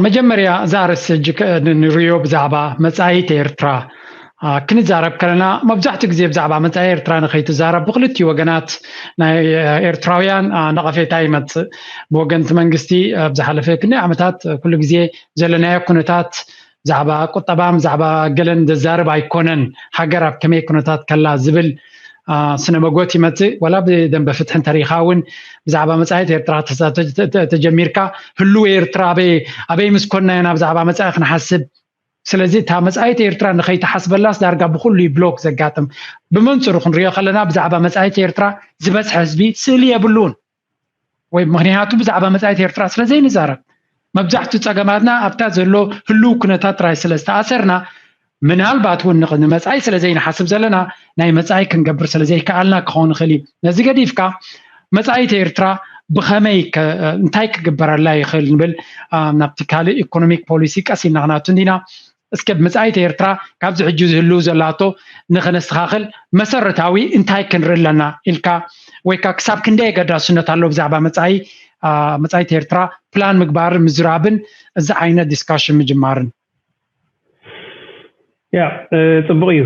መጀመርያ እዛ ኣርእስቲ ሕጂ ንርዮ ብዛዕባ መጻኢት ኤርትራ ክንዛረብ ከለና፣ መብዛሕትኡ ግዜ ብዛዕባ መጻኢ ኤርትራ ንኸይትዛረብ ብክልቲኡ ወገናት፣ ናይ ኤርትራውያን ነቐፌታ ይመጽእ። ብወገንቲ መንግስቲ ኣብ ዝሓለፈ ክንደይ ዓመታት ኩሉ ግዜ ዘለናዮ ኩነታት ብዛዕባ ቁጠባን ብዛዕባ ገለን ዘዛርብ ኣይኮነን፣ ሃገር ኣብ ከመይ ኩነታት ከላ ዝብል ስነ መጎት ይመጽእ። ዋላ ብደንበ ፍትሒ እንተሪኢኻ እውን ብዛዕባ መጻኢት ኤርትራ ተጀሚርካ፣ ህልው ኤርትራ ኣበይ ምስ ኮንና ኢና ብዛዕባ መጻኢ ክንሓስብ? ስለዚ እታ መጻኢት ኤርትራ ንኸይትሓስበላስ ዳርጋ ብኹሉ እዩ ብሎክ ዘጋጥም። ብመንጽሩ ክንሪኦ ከለና ብዛዕባ መጻኢት ኤርትራ ዝበዝሐ ህዝቢ ስእሊ የብሉን። ወይ ምኽንያቱ ብዛዕባ መጻኢት ኤርትራ ስለ ዘይንዛረብ፣ መብዛሕትኡ ጸገማትና ኣብታ ዘሎ ህልው ኩነታት ጥራይ ስለ ዝተኣሰርና፣ ምናልባት እውን ንመጻኢ ስለ ዘይንሓስብ ዘለና፣ ናይ መጻኢ ክንገብር ስለ ዘይከኣልና ክኸውን ይኽእል እዩ። ነዚ ገዲፍካ መጻኢት ኤርትራ ብኸመይ እንታይ ክግበረላ ይኽእል ንብል፣ ናብቲ ካልእ ኢኮኖሚክ ፖሊሲ ቀስ ኢልና ክናቱ እንዲና። እስከ ብመጻኢት ኤርትራ ካብዚ ሕጂ ዝህልው ዘላቶ ንኸነስተኻኽል መሰረታዊ እንታይ ክንርኢ ኣለና ኢልካ፣ ወይ ከዓ ክሳብ ክንደይ ኣገዳስነት ኣሎ ብዛዕባ መጻኢ መጻኢት ኤርትራ ፕላን ምግባርን ምዝራብን፣ እዚ ዓይነት ዲስካሽን ምጅማርን? ያ ጽቡቕ እዩ።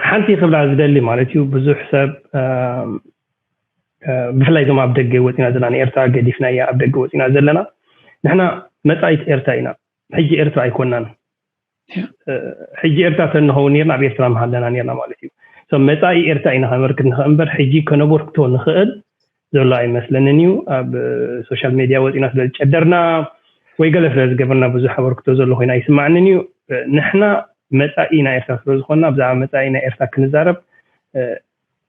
ሓንቲ ክብላ ዝደሊ ማለት እዩ፣ ብዙሕ ሰብ ብፍላይ እዞም ኣብ ደገ ወፂና ዘለና፣ ንኤርትራ ገዲፍናያ ኣብ ደገ ወፂና ዘለና፣ ንሕና መፃኢት ኤርትራ ኢና። ሕጂ ኤርትራ ኣይኮናን። ሕጂ ኤርትራ ተንኸውን ነርና ኣብ ኤርትራ ምሃለና ነርና ማለት እዩ። መፃኢ ኤርትራ ኢና ከመልክት ንኽእል እምበር፣ ሕጂ ከነበርክቶ ንኽእል ዘሎ ኣይመስለንን እዩ። ኣብ ሶሻል ሜድያ ወፂና ስለ ዝጨደርና ወይ ገለ ስለ ዝገበርና ብዙሕ ኣበርክቶ ዘሎ ኮይና ኣይስማዕንን እዩ። ንሕና መፃኢ ናይ ኤርትራ ስለ ዝኾንና ብዛዕባ መፃኢ ናይ ኤርትራ ክንዛረብ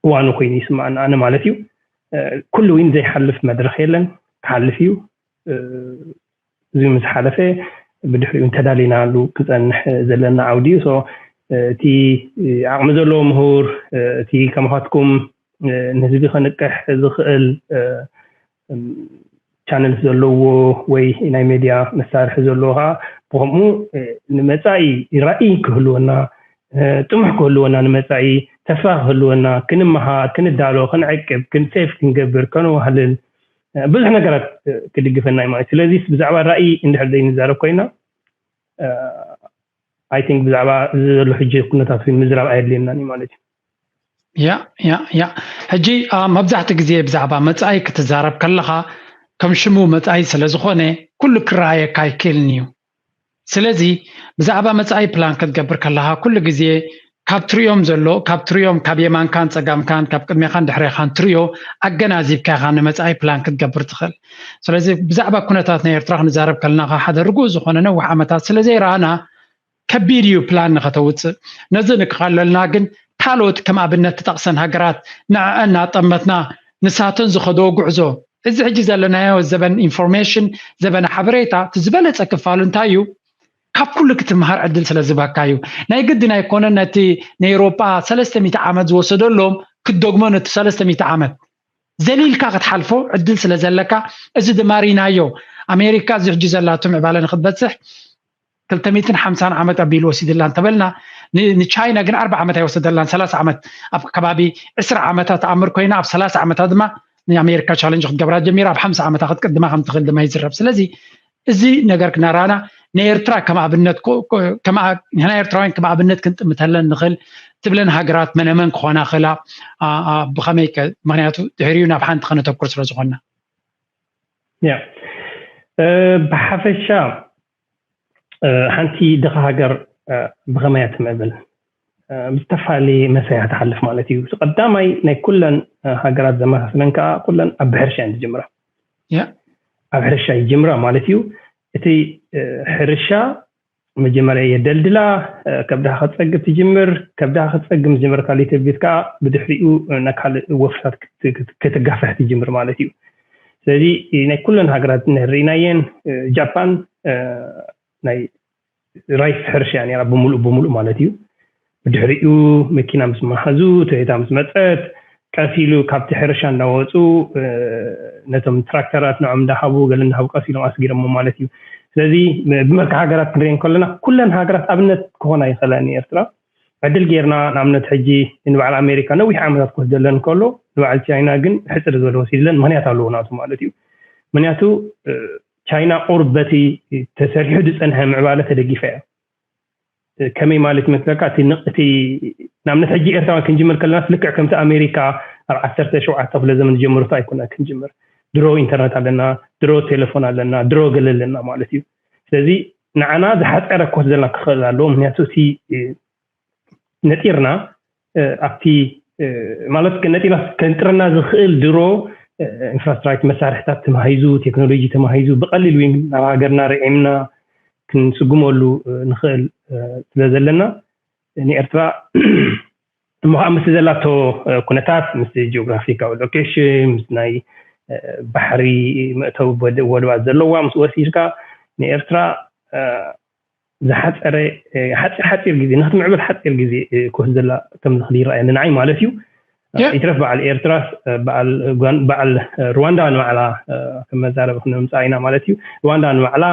እዋኑ ኮይኑ ይስማዕና ኣነ ማለት እዩ። ኩሉ እውን ዘይሓልፍ መድረኽ የለን፣ ክሓልፍ እዩ። እዚ ምስ ሓለፈ ብድሕሪኡ እንተዳሊናሉ ክፀንሕ ዘለና ዓውዲ እዩ። እቲ ዓቕሚ ዘለዎ ምሁር፣ እቲ ከማኻትኩም ንህዝቢ ከንቅሕ ዝኽእል ቻነልስ ዘለዎ ወይ ናይ ሜድያ መሳርሒ ዘለዎ ከዓ ብከምኡ ንመፃኢ ራእይ ክህልወና፣ ጥሙሕ ክህልወና፣ ንመፃኢ ተስፋ ክህልወና፣ ክንመሃር፣ ክንዳሎ፣ ክንዕቅብ፣ ክንሴፍ ክንገብር፣ ከነዋህልል ብዙሕ ነገራት ክድግፈና እዩ ማለት። ስለዚ ብዛዕባ ራእይ እንድሕር ዘይንዛረብ ኮይና፣ ኣይ ቲንክ ብዛዕባ እዚ ዘሎ ሕጂ ኩነታት ምዝራብ ኣየድልየናን እዩ ማለት እዩ። ያ ያ ያ ሕጂ መብዛሕቲ ግዜ ብዛዕባ መጻኢ ክትዛረብ ከለኻ ከም ሽሙ መጻኢ ስለ ዝኾነ ኩሉ ክረኣየካ ኣይክእልን እዩ። ስለዚ ብዛዕባ መጻኢ ፕላን ክትገብር ከለኻ ኩሉ ግዜ ካብ ትሪኦም ዘሎ ካብ ትሪኦም ካብ የማንካን ጸጋምካን ካብ ቅድሜኻን ድሕሬኻን ትሪኦ ኣገናዚብካ ኢኻ ንመጻኢ ፕላን ክትገብር ትኽእል። ስለዚ ብዛዕባ ኩነታት ናይ ኤርትራ ክንዛረብ ከለና ሓደ ርጉእ ዝኾነ ነዊሕ ዓመታት ስለ ዘይረኣና ከቢድ እዩ ፕላን ንኸተውፅእ። ነዚ ንከቐለልና ግን ካልኦት ከም ኣብነት ትጠቕሰን ሃገራት ንዐአን እናጠመትና ንሳተን ዝኸደኦ ጉዕዞ እዚ ሕጂ ዘለናዮ ዘበን ኢንፎርሜሽን ዘበነ ሓበሬታ እቲ ዝበለፀ ክፋሉ እንታይ እዩ? ካብ ኩሉ ክትምሃር ዕድል ስለ ዝህበካ እዩ። ናይ ግድን ኣይኮነን ነቲ ናይ ኤውሮጳ ሰለስተ ሚእቲ ዓመት ዝወሰደሎም ክትደግሞ ነቲ ሰለስተ ሚእቲ ዓመት ዘሊልካ ክትሓልፎ ዕድል ስለ ዘለካ እዚ ድማ ርኢናዮ። ኣሜሪካ እዚ ሕጂ ዘላቶ ምዕባለ ንክትበፅሕ ክልተ ሚእትን ሓምሳን ዓመት ኣቢሉ ወሲድላ እንተበልና ንቻይና ግን ኣርባ ዓመት ኣይወሰደላን ሰላሳ ዓመት ኣብ ከባቢ ዕስራ ዓመታት ተኣምር ኮይና ኣብ ሰላሳ ዓመታት ድማ ንኣሜሪካ ቻለንጅ ክትገብራ ጀሚራ ኣብ ሓምሳ ዓመታ ክትቅድማ ከም ትኽእል ድማ ይዝረብ። ስለዚ እዚ ነገር ክነራና ንኤርትራ ከም ኣብነት ንሕና ኤርትራውያን ከም ኣብነት ክንጥምተለን ንኽእል ትብለን ሃገራት መነመን ክኾና ክእላ ብኸመይ ምክንያቱ ድሕሪኡ ናብ ሓንቲ ከነተኩር ስለ ዝኾንና ያ ብሓፈሻ ሓንቲ ድኻ ሃገር ብኸመያ ትምዕብል ብዝተፈላለየ መሰያ ትሓልፍ ማለት እዩ። ቀዳማይ ናይ ኩለን ሃገራት ዘመሳስለን ከዓ ኩለን ኣብ ሕርሻ እየን ዝጅምራ። ኣብ ሕርሻ ይጅምራ ማለት እዩ። እቲ ሕርሻ መጀመርያ የደልድላ፣ ከብድኻ ክትፀግብ ትጅምር። ከብድኻ ክትፀግብ ምስ ጀመርካ ሊትል ቢት ከዓ ብድሕሪኡ ናብ ካልእ ወፍርታት ክትጋፍሕ ትጅምር ማለት እዩ። ስለዚ ናይ ኩለን ሃገራት ንሪኢናየን ጃፓን ናይ ራይስ ሕርሻ እያ ነራ ብምሉእ ብምሉእ ማለት እዩ። ብድሕሪኡ መኪና ምስ መሓዙ ቶዮታ ምስ መፀት ቀስ ኢሉ ካብቲ ሕርሻ እንዳወፁ ነቶም ትራክተራት ንዖም እንዳሃቡ ገለ እንዳሃቡ ቀስ ኢሎም ኣስጊሮሞ ማለት እዩ። ስለዚ ብመልክዕ ሃገራት ክንሪኦ ከለና ኩለን ሃገራት ኣብነት ክኾና ይኽእላ ንኤርትራ ዕድል ጌርና ንኣብነት ሕጂ ንበዓል ኣሜሪካ ነዊሕ ዓመታት ክወስደለን ከሎ ንበዓል ቻይና ግን ሕፅር ዝበለ ወሲድለን ምክንያት ኣለዎ ናቱ ማለት እዩ። ምክንያቱ ቻይና ቁሩብ በቲ ተሰሪሑ ዝፀንሐ ምዕባለ ተደጊፋ እያ። ከመይ ማለት ይመስለካ? እቲ ንኣብነት ሕጂ ኤርትራውያን ክንጅምር ከለና ልክዕ ከምቲ ኣሜሪካ ኣብ ዓሰርተ ሸውዓተ ክፍለ ዘመን ዝጀመረቶ ኣይኮና ክንጅምር። ድሮ ኢንተርነት ኣለና፣ ድሮ ቴሌፎን ኣለና፣ ድሮ ገለ ኣለና ማለት እዩ። ስለዚ ንዓና ዝሓፀረ ኮት ዘለና ክኽእል ኣለዎ። ምክንያቱ እቲ ነጢርና ኣብቲ ማለት ነጢርና ከንጥረና ዝኽእል ድሮ ኢንፍራስትራክቸር መሳርሕታት ተማሂዙ፣ ቴክኖሎጂ ተማሂዙ ብቐሊሉ ናብ ሃገርና ርዒምና ክንስጉመሉ ንኽእል ስለ ዘለና ንኤርትራ እሞ ከዓ ምስ ዘላቶ ኩነታት ምስ ጂኦግራፊካዊ ሎኬሽን ምስ ናይ ባሕሪ መእተዊ ወደባት ዘለዋ ምስ ወሲድካ ንኤርትራ ዝሓፀረ ሓፂር ሓፂር ግዜ ንክትምዕብል ሓፂር ግዜ ክወስደላ ከም ዝኽእል ይረኣየኒ ንዓይ ማለት እዩ። ይትረፍ በዓል ኤርትራስ በዓል ሩዋንዳ ንባዕላ ከም መዛረቢ ክነምፅኣ ኢና ማለት እዩ። ሩዋንዳ ንባዕላ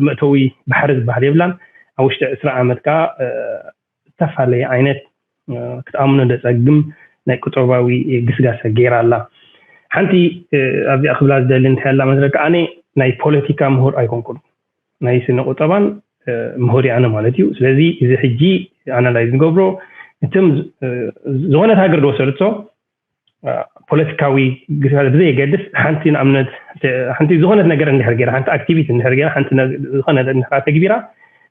መእተዊ ባሕሪ ዝበሃል የብላን። ኣብ ውሽጢ ዕስራ ዓመት ከዓ ዝተፈላለየ ዓይነት ክትኣምኖ ዘፀግም ናይ ቁጠባዊ ግስጋሰ ገይራ ኣላ። ሓንቲ ኣብዚኣ ክብላ ዝደሊ እንታይ ኣላ መስለካ? ኣነ ናይ ፖለቲካ ምሁር ኣይኮንኩን፣ ናይ ስነ ቁጠባን ምሁር ኣነ ማለት እዩ። ስለዚ እዚ ሕጂ ኣናላይዝ ንገብሮ እትም ዝኾነት ሃገር ዝወሰድቶ ፖለቲካዊ ግስጋሰ ብዘየገድስ ሓንቲ ንኣብነት ሓንቲ ዝኾነት ነገር እንድሕር ገይራ ሓንቲ ኣክቲቪቲ እንድሕር ገይራ ሓንቲ ዝኾነ እንድሕር ተግቢራ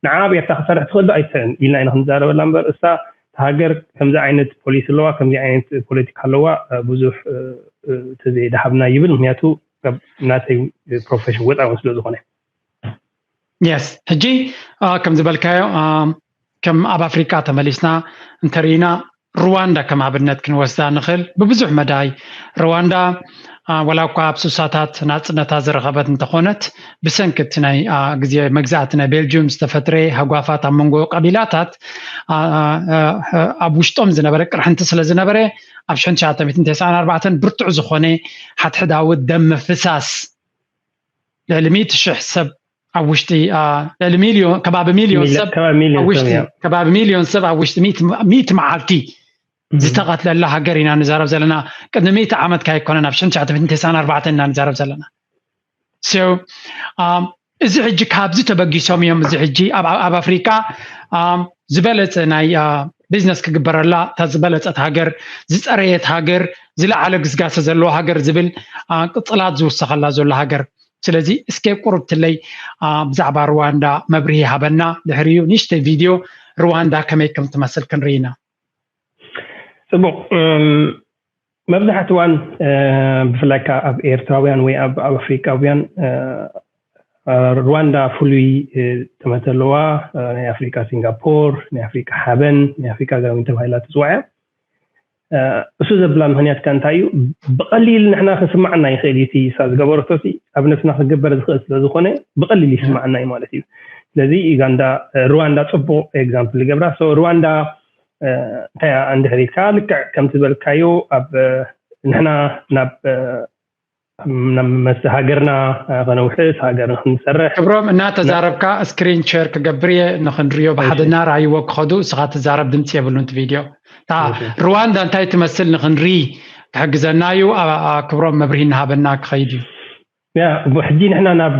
ንዓ ኣብ ኤርትራ ክሰርሕ ትኽእል ዶ ኣይትኽእልን ኢልና ኢና ክንዛረበላ እምበር እሳ ሃገር ከምዚ ዓይነት ፖሊሲ ኣለዋ ከምዚ ዓይነት ፖለቲካ ኣለዋ ብዙሕ ተዘይዳሃብና ይብል። ምክንያቱ ናተይ ፕሮፌሽን ወፃ ስለ ዝኾነ የስ ሕጂ ከም ዝበልካዮ ከም ኣብ ኣፍሪቃ ተመሊስና እንተርኢና ሩዋንዳ ከም ኣብነት ክንወስዳ ንኽእል ብብዙሕ መዳይ ሩዋንዳ ወላ እኳ ኣብ ሱሳታት ናፅነታ ዝረኸበት እንተኾነት ብሰንኪ እቲ ናይ ግዜ መግዛእቲ ናይ ቤልጅዩም ዝተፈጥረ ሃጓፋት ኣብ መንጎ ቀቢላታት ኣብ ውሽጦም ዝነበረ ቅርሕንቲ ስለ ዝነበረ ኣብ ሽሕን ትሽዓተ ሚእትን ተስዓን ኣርባዕተን ብርቱዕ ዝኾነ ሓድሕዳዊ ደም ምፍሳስ ልዕሊ ሚእቲ ሽሕ ሰብ ኣብ ውሽጢ ልዕሊ ሚልዮን ከባቢ ሚልዮን ሰብ ኣብ ውሽጢ ከባቢ ሚልዮን ሰብ ኣብ ውሽጢ ሚእቲ መዓልቲ ዝተቐትለላ ሃገር ኢና ንዛረብ ዘለና። ቅድሚ ሚእቲ ዓመት ካይኮነን ኣብ ሽሕን ትሽዓተ ሚእትን ተስዓን ኣርባዕተን ኢና ንዛረብ ዘለና። እዚ ሕጂ ካብዚ ተበጊሶም እዮም እዚ ሕጂ ኣብ ኣፍሪካ ዝበለፀ ናይ ቢዝነስ ክግበረላ እታ ዝበለፀት ሃገር ዝፀረየት ሃገር ዝለዓለ ግስጋሰ ዘለዎ ሃገር ዝብል ቅፅላት ዝውሰኸላ ዘሎ ሃገር ስለዚ እስከ ቁርብትለይ ብዛዕባ ሩዋንዳ መብርሂ ሃበና ድሕሪኡ ንሽተይ ቪድዮ ሩዋንዳ ከመይ ከም ትመስል ክንርኢ ኢና ፅቡቅ መብዛሕትዋን ብፍላይ ከዓ ኣብ ኤርትራውያን ወይ ኣብ ኣፍሪቃውያን ሩዋንዳ ፍሉይ ጥመት ኣለዋ ናይ ኣፍሪቃ ሲንጋፖር ናይ ኣፍሪቃ ሓበን ናይ ኣፍሪቃ ጋዊን ተባሂላ ትፅዋዕ እያ እሱ ዘብላ ምክንያት ከ እንታይ እዩ ብቀሊል ንሕና ክስማዓና ይኽእል እዩ እሳ ዝገበረቶ ኣብ ነፍስና ክግበር ዝኽእል ስለ ዝኾነ ብቀሊል ይስማዓና እዩ ማለት እዩ ስለዚ ዩጋንዳ ሩዋንዳ ፅቡቅ ኤግዛምፕል ይገብራ ሩዋንዳ እንታይ እንድሕር ኢልካ ልክዕ ከምቲ ዝበልካዮ ኣብ ንሕና ናብ መስ ሃገርና ከነውሕስ ሃገር ንክንሰርሕ ክብሮም እናተዛረብካ ስክሪን ሸር ክገብር እየ ንክንሪዮ ብሓደና ራይዎ ክኸዱ እስኻ ትዛረብ ድምፂ የብሉን እቲ ቪድዮ ሩዋንዳ እንታይ ትመስል ንክንርኢ ክሕግዘና እዩ ክብሮም መብርሂ እናሃበና ክኸይድ እዩ ያ ሕጂ ንሕና ናብ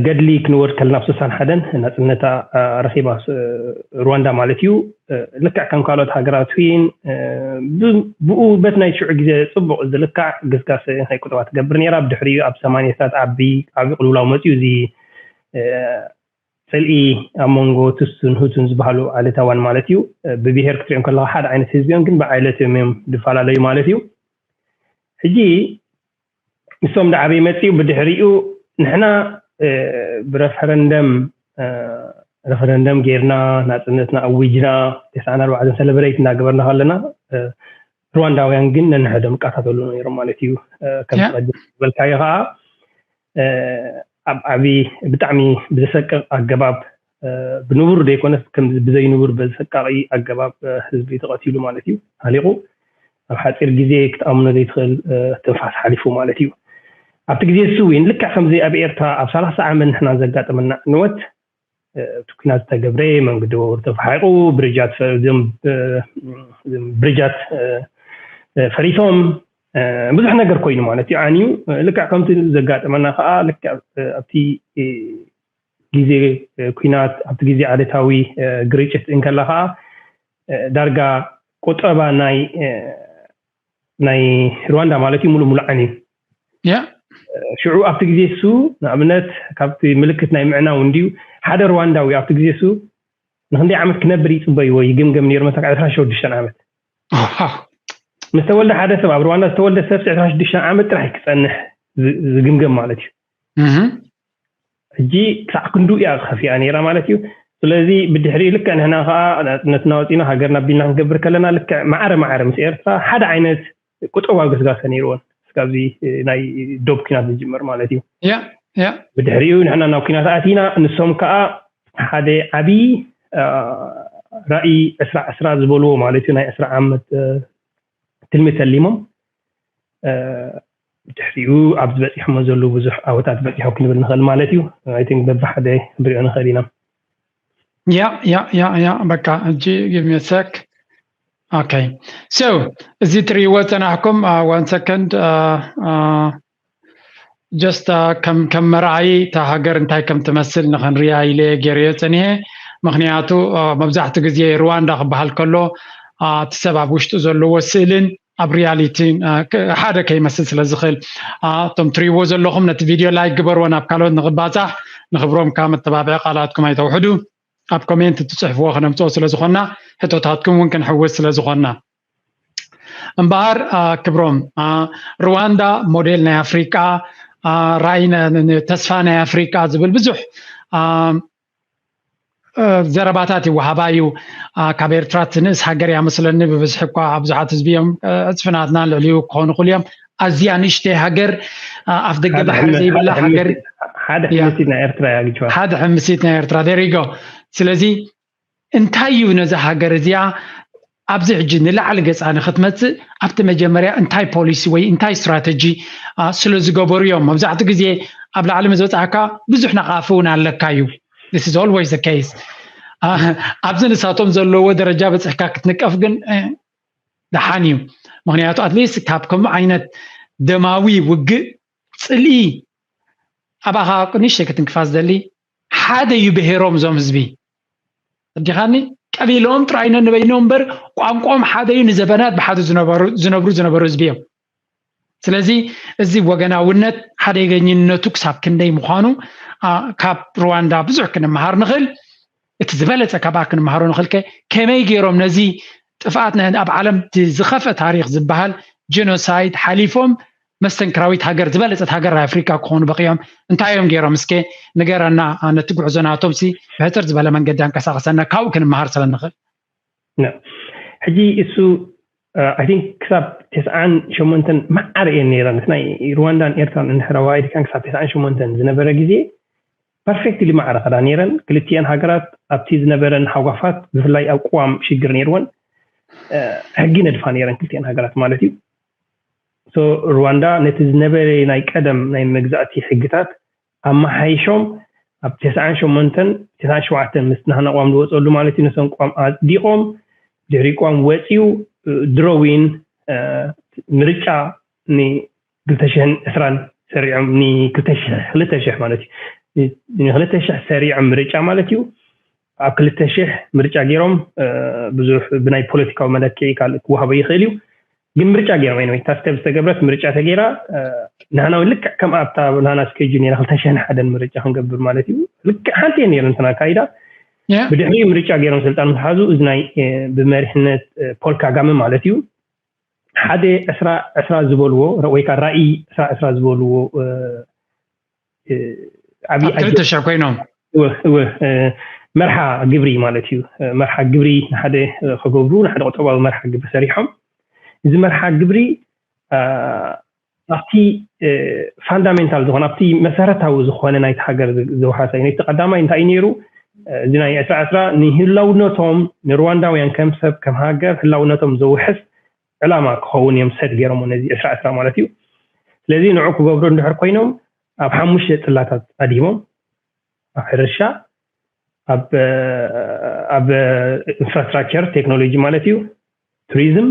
ገድሊ ክንወድ ከለና ኣብ ስሳን ሓደን ናፅነታ ረኺባ ሩዋንዳ ማለት እዩ ልክዕ ከም ካልኦት ሃገራት ን ብኡ በት ናይ ሽዑ ግዜ ፅቡቅ ዝልካዕ ግስጋሰ ናይ ቁጠባ ትገብር ነራ ብድሕሪኡ ኣብ ሰማኒታት ዓቢ ዓቢ ቅልውላው መፅኡ እዚ ፅልኢ ኣብ መንጎ ትሱን ሁቱን ዝበሃሉ ዓሌታውያን ማለት እዩ ብብሄር ክትሪኦም ከለካ ሓደ ዓይነት ህዝቢ እዮም ግን ብዓይለት እዮም እዮም ዝፈላለዩ ማለት እዩ ሕጂ ንሶም ዳዓበይ መፅኡ ብድሕሪኡ ንሕና ብረፈረንደም ረፈረንደም ጌርና ናፅነትና ኣዊጅና ተስዓን ኣርባዕተን ሰለብሬት እናገበርና ከለና ሩዋንዳውያን ግን ነንሕዶም ይቃታተሉ ነይሮም ማለት እዩ ከም ዝበልካዮ ከዓ ኣብ ዓቢ ብጣዕሚ ብዘሰቅቕ ኣገባብ ብንቡር ዘይኮነስ ከም ብዘይንቡር በዘሰቃቒ ኣገባብ ህዝቢ ተቐቲሉ ማለት እዩ ሃሊቑ ኣብ ሓፂር ግዜ ክትኣምኖ ዘይትኽእል ትንፋስ ሓሊፉ ማለት እዩ ኣብቲ ግዜ እሱ እውን ልክዕ ከምዚ ኣብ ኤርትራ ኣብ ሰላሳ ዓመት ንሕና ዘጋጠመና ዕንወት እቲ ኩናት ዝተገብረ መንገዲ ወር ተፋሒቁ ብርጃት ብርጃት ፈሪሶም ብዙሕ ነገር ኮይኑ ማለት እዩ። ዓንዩ ልክዕ ከምቲ ዘጋጠመና ከዓ ልክዕ ኣብቲ ግዜ ኩናት ኣብቲ ግዜ ዓሌታዊ ግርጭት እንከላ ከዓ ዳርጋ ቁጠባ ናይ ናይ ሩዋንዳ ማለት እዩ ሙሉ ሙሉ ዓንዩ። ያ ሽዑ ኣብቲ ግዜ እሱ ንኣብነት ካብቲ ምልክት ናይ ምዕናው እንድዩ ሓደ ሩዋንዳዊ ኣብቲ ግዜ እሱ ንክንደይ ዓመት ክነብር ይፅበይዎ ይግምገም ነይሩ መሳካ ዕስራን ሸዱሽተን ዓመት ምስ ተወልደ ሓደ ሰብ ኣብ ሩዋንዳ ዝተወልደ ሰብ ዕስራን ሽዱሽተን ዓመት ጥራሕ ክፀንሕ ዝግምገም ማለት እዩ። ሕጂ ክሳዕ ክንዱ እያ ከፊኣ ነይራ ማለት እዩ። ስለዚ ብድሕሪኡ ልክዕ ንሕና ከዓ ናፅነት እናወፂና ሃገርና ቢልና ክንገብር ከለና ልክዕ ማዕረ ማዕረ ምስ ኤርትራ ሓደ ዓይነት ቁጠባዊ ገስጋሰ ነይርዎን እስካብዚ ናይ ዶብ ኩናት ዝጅመር ማለት እዩ። ያ ያ ብድሕሪኡ ንሕና ናብ ኩናት ኣቲና ንሶም ከዓ ሓደ ዓብዪ ራእይ ዕስራ ዕስራ ዝበልዎ ማለት እዩ ናይ ዕስራ ዓመት ትልሚ ተሊሞም ድሕሪኡ ኣብዚ በፂሖሞ ዘለዉ ብዙሕ ዓወታት በፂሖም ክንብል ንኽእል ማለት እዩ። I think በብሓደ ክንሪኦ ንኽእል ኢና። ያ ያ ያ ያ በቃ ሕጂ give me a sec okay so እዚ ትርእይዎ ፀናሕኩም one second just ከም ከም መርኣይ እታ ሃገር እንታይ ከም ትመስል ንኽንሪኣ ኢለ ገይረዮ ፀኒሐ። ምክንያቱ መብዛሕትኡ ግዜ ሩዋንዳ ክበሃል ከሎ እቲ ሰብ ኣብ ውሽጡ ዘለዎ ስእልን ኣብ ሪያሊቲ ሓደ ከይመስል ስለ ዝኽእል እቶም ትሪእዎ ዘለኹም ነቲ ቪድዮ ላይክ ግበርዎ ናብ ካልኦት ንኽባፃሕ ንኽብሮም ካብ መተባብዒ ቃላትኩም ኣይተውሕዱ ኣብ ኮሜንት ትፅሕፍዎ ከነምፅኦ ስለ ዝኾንና ሕቶታትኩም እውን ክንሕውስ ስለ ዝኾንና እምበኣር ክብሮም ሩዋንዳ ሞዴል ናይ ኣፍሪቃ ራእይ ተስፋ ናይ ኣፍሪቃ ዝብል ብዙሕ ዘረባታት ይወሃባ እዩ። ካብ ኤርትራ ትንእስ ሃገር እያ መስለኒ ብብዝሒ እኳ ብዙሓት ህዝቢ እዮም ዕፅፍናትና ልዕሊኡ ክኾኑ ክሉ እዮም። ኣዝያ ንእሽተይ ሃገር ኣፍ ደገ ባሕሪ ዘይብላ ሃገር ሓደ ሕምሲት ናይ ኤርትራ እያ ግጅዋ ሓደ ሕምሲት ናይ ኤርትራ there you go ስለዚ እንታይ እዩ ነዛ ሃገር እዚኣ ኣብዚ ሕጂ ንላዕሊ ገፃ ንክትመፅእ ኣብቲ መጀመርያ እንታይ ፖሊሲ ወይ እንታይ ስትራተጂ ስለ ዝገበሩ እዮም መብዛሕትኡ ግዜ ኣብ ላዕሊ ምስ በፃሕካ ብዙሕ ነቃፊ እውን ኣለካ እዩ this is always the case ኣብዚ ንሳቶም ዘለዎ ደረጃ በፅሕካ ክትንቀፍ ግን ደሓን እዩ ምክንያቱ ኣትሊስት ካብ ከምኡ ዓይነት ደማዊ ውግእ ፅልኢ ኣባኻ ንእሽተይ ክትንክፋ ዝደሊ ሓደ እዩ ብሄሮም እዞም ህዝቢ ኣዲኻኒ ቀቢሎም ጥራይ ነንበይኖም እምበር ቋንቋኦም ሓደ እዩ ንዘበናት ብሓደ ዝነብሩ ዝነበሩ ህዝቢ እዮም ስለዚ እዚ ወገናውነት ሓደገኝነቱ ክሳብ ክንደይ ምዃኑ ካብ ሩዋንዳ ብዙሕ ክንመሃር ንኽእል እቲ ዝበለፀ ካብኣ ክንመሃሮ ንኽእል ከ ከመይ ገይሮም ነዚ ጥፍኣት ኣብ ዓለም ዝኸፍአ ታሪክ ዝበሃል ጀኖሳይድ ሓሊፎም መስተንክራዊት ሃገር ዝበለፀት ሃገር ናይ ኣፍሪካ ክኾኑ በቂዖም እንታይ እዮም ገይሮም እስከ ንገረና ነቲ ጉዕዞ ናቶም ሲ ብሕፅር ዝበለ መንገዲ ኣንቀሳቀሰና ካብኡ ክንመሃር ስለ ንኽእል ሕጂ እሱ I think ክሳብ ተስዓን ሸሞንተን መዓረ እየን ነይረን ናይ ሩዋንዳን ኤርትራን እንድሕር ኣዋኢድካን ክሳብ ተስዓን ሸሞንተን ዝነበረ ግዜ perfectly ማዕረ ከዳ ነይረን ክልቲኤን ሃገራት ኣብቲ ዝነበረን ሃጓፋት ብፍላይ ኣብ ቅዋም ሽግር ነይርወን ሕጊ ነድፋ ነይረን ክልቲኤን ሃገራት ማለት እዩ ሩዋንዳ ነቲ ዝነበረ ናይ ቀደም ናይ መግዛእቲ ሕግታት ኣመሓይሾም ኣብ ተስዓን ሸሞንተን ተስዓን ሸውዓተን ምስ ናህና ቅዋም ዝወፀሉ ማለት እዩ ነሰን ቅዋም ኣፅዲቆም ድሕሪ ቅዋም ወፂኡ ድሮዊን ምርጫ ን ክልተ ሽሕን ዕስራን ሰሪዖም ን ክልተ ሽሕ ማለት እዩ ን ክልተ ሽሕ ሰሪዖም ምርጫ ማለት እዩ ኣብ ክልተ ሽሕ ምርጫ ገይሮም ብዙሕ ብናይ ፖለቲካዊ መለክዒ ካልእ ክወሃቦ ይኽእል እዩ ግን ምርጫ ገይሮም ወይ ታስተብ ዝተገብረት ምርጫ ተገይራ ንህና ልክዕ ከም ኣብታ ናና ስኬጁ ነራ ክልተ ሽሕን ሓደን ምርጫ ክንገብር ማለት እዩ ልክዕ ሓንቲ እየ ነይረ እንትን ኣካይዳ ብድሕሪኡ ምርጫ ገይሮም ስልጣን ምትሓዙ እዚ ናይ ብመሪሕነት ፖል ካጋመ ማለት እዩ ሓደ ዕስራ ዕስራ ዝበልዎ ወይ ከዓ ራእይ ዕስራ ዕስራ ዝበልዎ ዓብዪ ኣብ ክልተ ሽሕ ኮይኖም እወ እወ መርሓ ግብሪ ማለት እዩ መርሓ ግብሪ ንሓደ ከገብሩ ንሓደ ቁጠባዊ መርሓ ግብሪ ሰሪሖም እዚ መርሓ ግብሪ ኣብቲ ፋንዳሜንታል ዝኾነ ኣብቲ መሰረታዊ ዝኾነ ናይቲ ሃገር ዘውሓሰ እዩ ነቲ ቀዳማይ እንታይ ነይሩ እዚ ናይ ዕስራ ዕስራ ንህላውነቶም ንሩዋንዳውያን ከም ሰብ ከም ሃገር ህላውነቶም ዘውሕስ ዕላማ ክኸውን እዮም ሰድ ገይሮሞ ነዚ ዕስራ ዕስራ ማለት እዩ ስለዚ ንዑ ክገብሩ እንድሕር ኮይኖም ኣብ ሓሙሽተ ፅላታት ኣድሂቦም ኣብ ሕርሻ ኣብ ኣብ ኢንፍራስትራክቸር ቴክኖሎጂ ማለት እዩ ቱሪዝም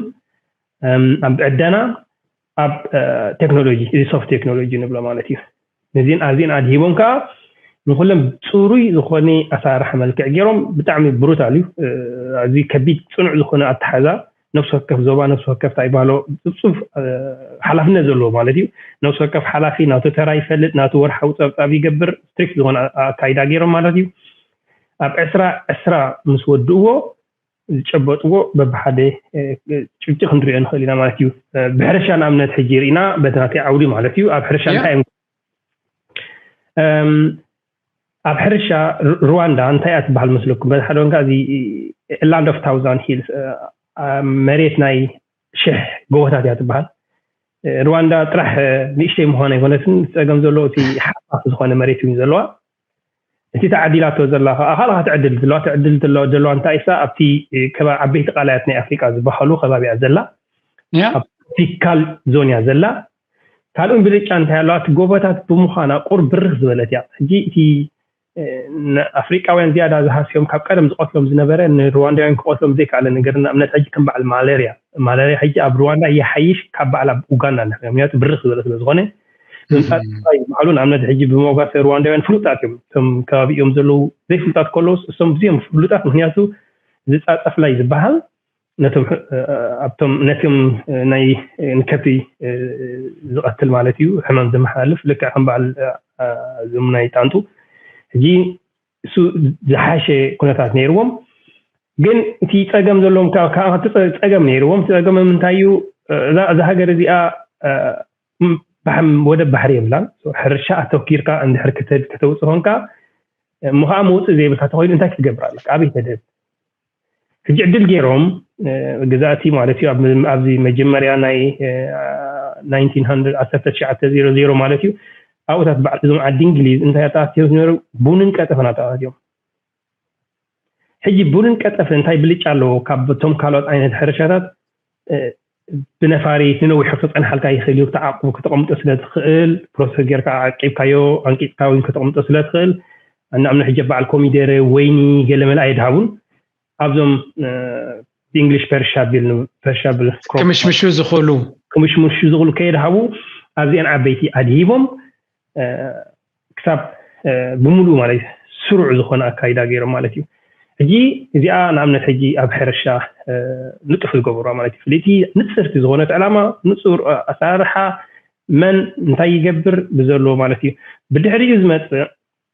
ኣብ ዕደና ኣብ ቴክኖሎጂ፣ እዚ ሶፍት ቴክኖሎጂ ንብሎ ማለት እዩ። ነዚን ኣዚን ኣድሂቦም ከዓ ንኩሎም ፅሩይ ዝኾነ ኣሰራርሓ መልክዕ ገይሮም፣ ብጣዕሚ ብሩታል እዩ። ኣዝዩ ከቢድ ፅኑዕ ዝኾነ ኣተሓዛ፣ ነፍሲ ወከፍ ዞባ፣ ነፍሲ ወከፍ እንታይ ይባሃሎ፣ ፅፉፍ ሓላፍነት ዘለዎ ማለት እዩ። ነፍሲ ወከፍ ሓላፊ ናቱ ተራ ይፈልጥ፣ ናቱ ወርሓዊ ፀብፃብ ይገብር፣ ስትሪክት ዝኾነ ኣካይዳ ገይሮም ማለት እዩ። ኣብ ዕስራ ዕስራ ምስ ወድእዎ ዝጨበጥዎ በብሓደ ጭብጢ ክንሪኦ ንኽእል ኢና ማለት እዩ። ብሕርሻ ንኣብነት ሕጂ ርኢና በቲ ናተይ ዓውዲ ማለት እዩ። ኣብ ሕርሻ እንታይ እዮም ኣብ ሕርሻ ሩዋንዳ እንታይ እያ ትበሃል መስለኩም? በዚ ሓደ ወንካ እዚ ላንድ ኦፍ ታውዛንድ ሂልስ፣ መሬት ናይ ሽሕ ጎቦታት እያ ትበሃል። ሩዋንዳ ጥራሕ ንእሽተይ ምዃን ኣይኮነትን፣ ጸገም ዘለዎ እቲ ሓፋፍ ዝኾነ መሬት እዩ ዘለዋ። እቲ ተዓዲላቶ ዘላ ከዓ ካልኣ ትዕድል ዘለዋ ትዕድል ዘለዋ እንታይ እሳ ኣብቲ ዓበይቲ ቃላያት ናይ ኣፍሪቃ ዝበሃሉ ከባቢያ ዘላ ኣብ ትሮፒካል ዞን እያ ዘላ። ካልኡን ብልጫ እንታይ ኣለዋ? እቲ ጎቦታት ብምዃና ቁር ብርኽ ዝበለት እያ። ሕጂ እቲ ኣፍሪቃውያን ዝያዳ ዝሃስዮም ካብ ቀደም ዝቐትሎም ዝነበረ ንሩዋንዳውያን ክቐትሎም ዘይከኣለ ነገር ንኣብነት ሕጂ ከም በዓል ማለርያ ማለርያ ሕጂ ኣብ ሩዋንዳ ይሓይሽ ካብ በዓል ኣብ ኡጋንዳ ንሕና ምክንያቱ ብርኽ ዝበለ ስለ ዝኾነ ምምፃእ ጥራይ ዝበሃሉ ንኣብነት ሕጂ ብመጓሰ ሩዋንዳውያን ፍሉጣት እዮም። እቶም ከባቢኦም ዘለዉ ዘይፍሉጣት ከለውስ እሶም ብዚኦም ፍሉጣት ምክንያቱ ዝፃፀፍላይ ዝበሃል ነቶም ኣብቶም ነቶም ናይ ንከብቲ ዝቐትል ማለት እዩ ሕማም ዘመሓላልፍ ልክዕ ከም በዓል እዞም ናይ ጣንጡ ሕጂ እሱ ዝሓሸ ኩነታት ነይርዎም። ግን እቲ ፀገም ዘለዎም ካብቲ ፀገም ነይርዎም። እቲ ፀገም ምንታይ እዩ? እዛ ሃገር እዚኣ ወደብ ባሕሪ የብላን። ሕርሻ ኣተኪርካ እንድሕር ከተውፅእ ኮንካ እሞ ከዓ መውፅእ ዘይብልካ ተኮይኑ እንታይ ክትገብር ኣለካ? ኣበይ ተደብ? ሕጂ ዕድል ገይሮም ግዛእቲ ማለት እዩ ኣብዚ መጀመርያ ናይ ዓሰርተ ትሽዓተ ዜሮ ዜሮ ማለት እዩ ኣብኡታት በዓል እዞም ዓዲ እንግሊዝ እንታይ ኣተኣትዮም ዝነበሩ ቡንን ቀጠፈን ኣተኣትዮም። ሕጂ ቡንን ቀጠፍን እንታይ ብልጫ ኣለዎ ካብቶም ካልኦት ዓይነት ሕርሻታት? ብነፋሪት ንነዊሕ ክፀንሓልካ ይኽእል እዩ። ተዓቂቡ ከተቐምጦ ስለ ትኽእል ፕሮሰስ ጌርካ ዓቂብካዮ ኣንቂፅካ እውን ከተቐምጦ ስለ ትኽእል ንኣብነት ሕጂ በዓል ኮሚደረ ወይኒ ገለመለ ኣየድሃቡን ኣብዞም ብእንግሊሽ ፐርሻብል ፐርሻብል ክምሽምሹ ዝኽእሉ ክምሽምሹ ዝኽእሉ ከየድሃቡ ኣብዚአን ዓበይቲ ኣድሂቦም ክሳብ ብምሉእ ማለት ስሩዕ ዝኾነ ኣካይዳ ገይሮም ማለት እዩ። ሕጂ እዚኣ ንኣብነት ሕጂ ኣብ ሕርሻ ንጡፍ ዝገበሩዋ ማለት እዩ። ፍልይቲ ንፅርቲ ዝኾነት ዕላማ ንፁር ኣሰራርሓ መን እንታይ ይገብር ብዘለዎ ማለት እዩ። ብድሕሪኡ ዝመፅእ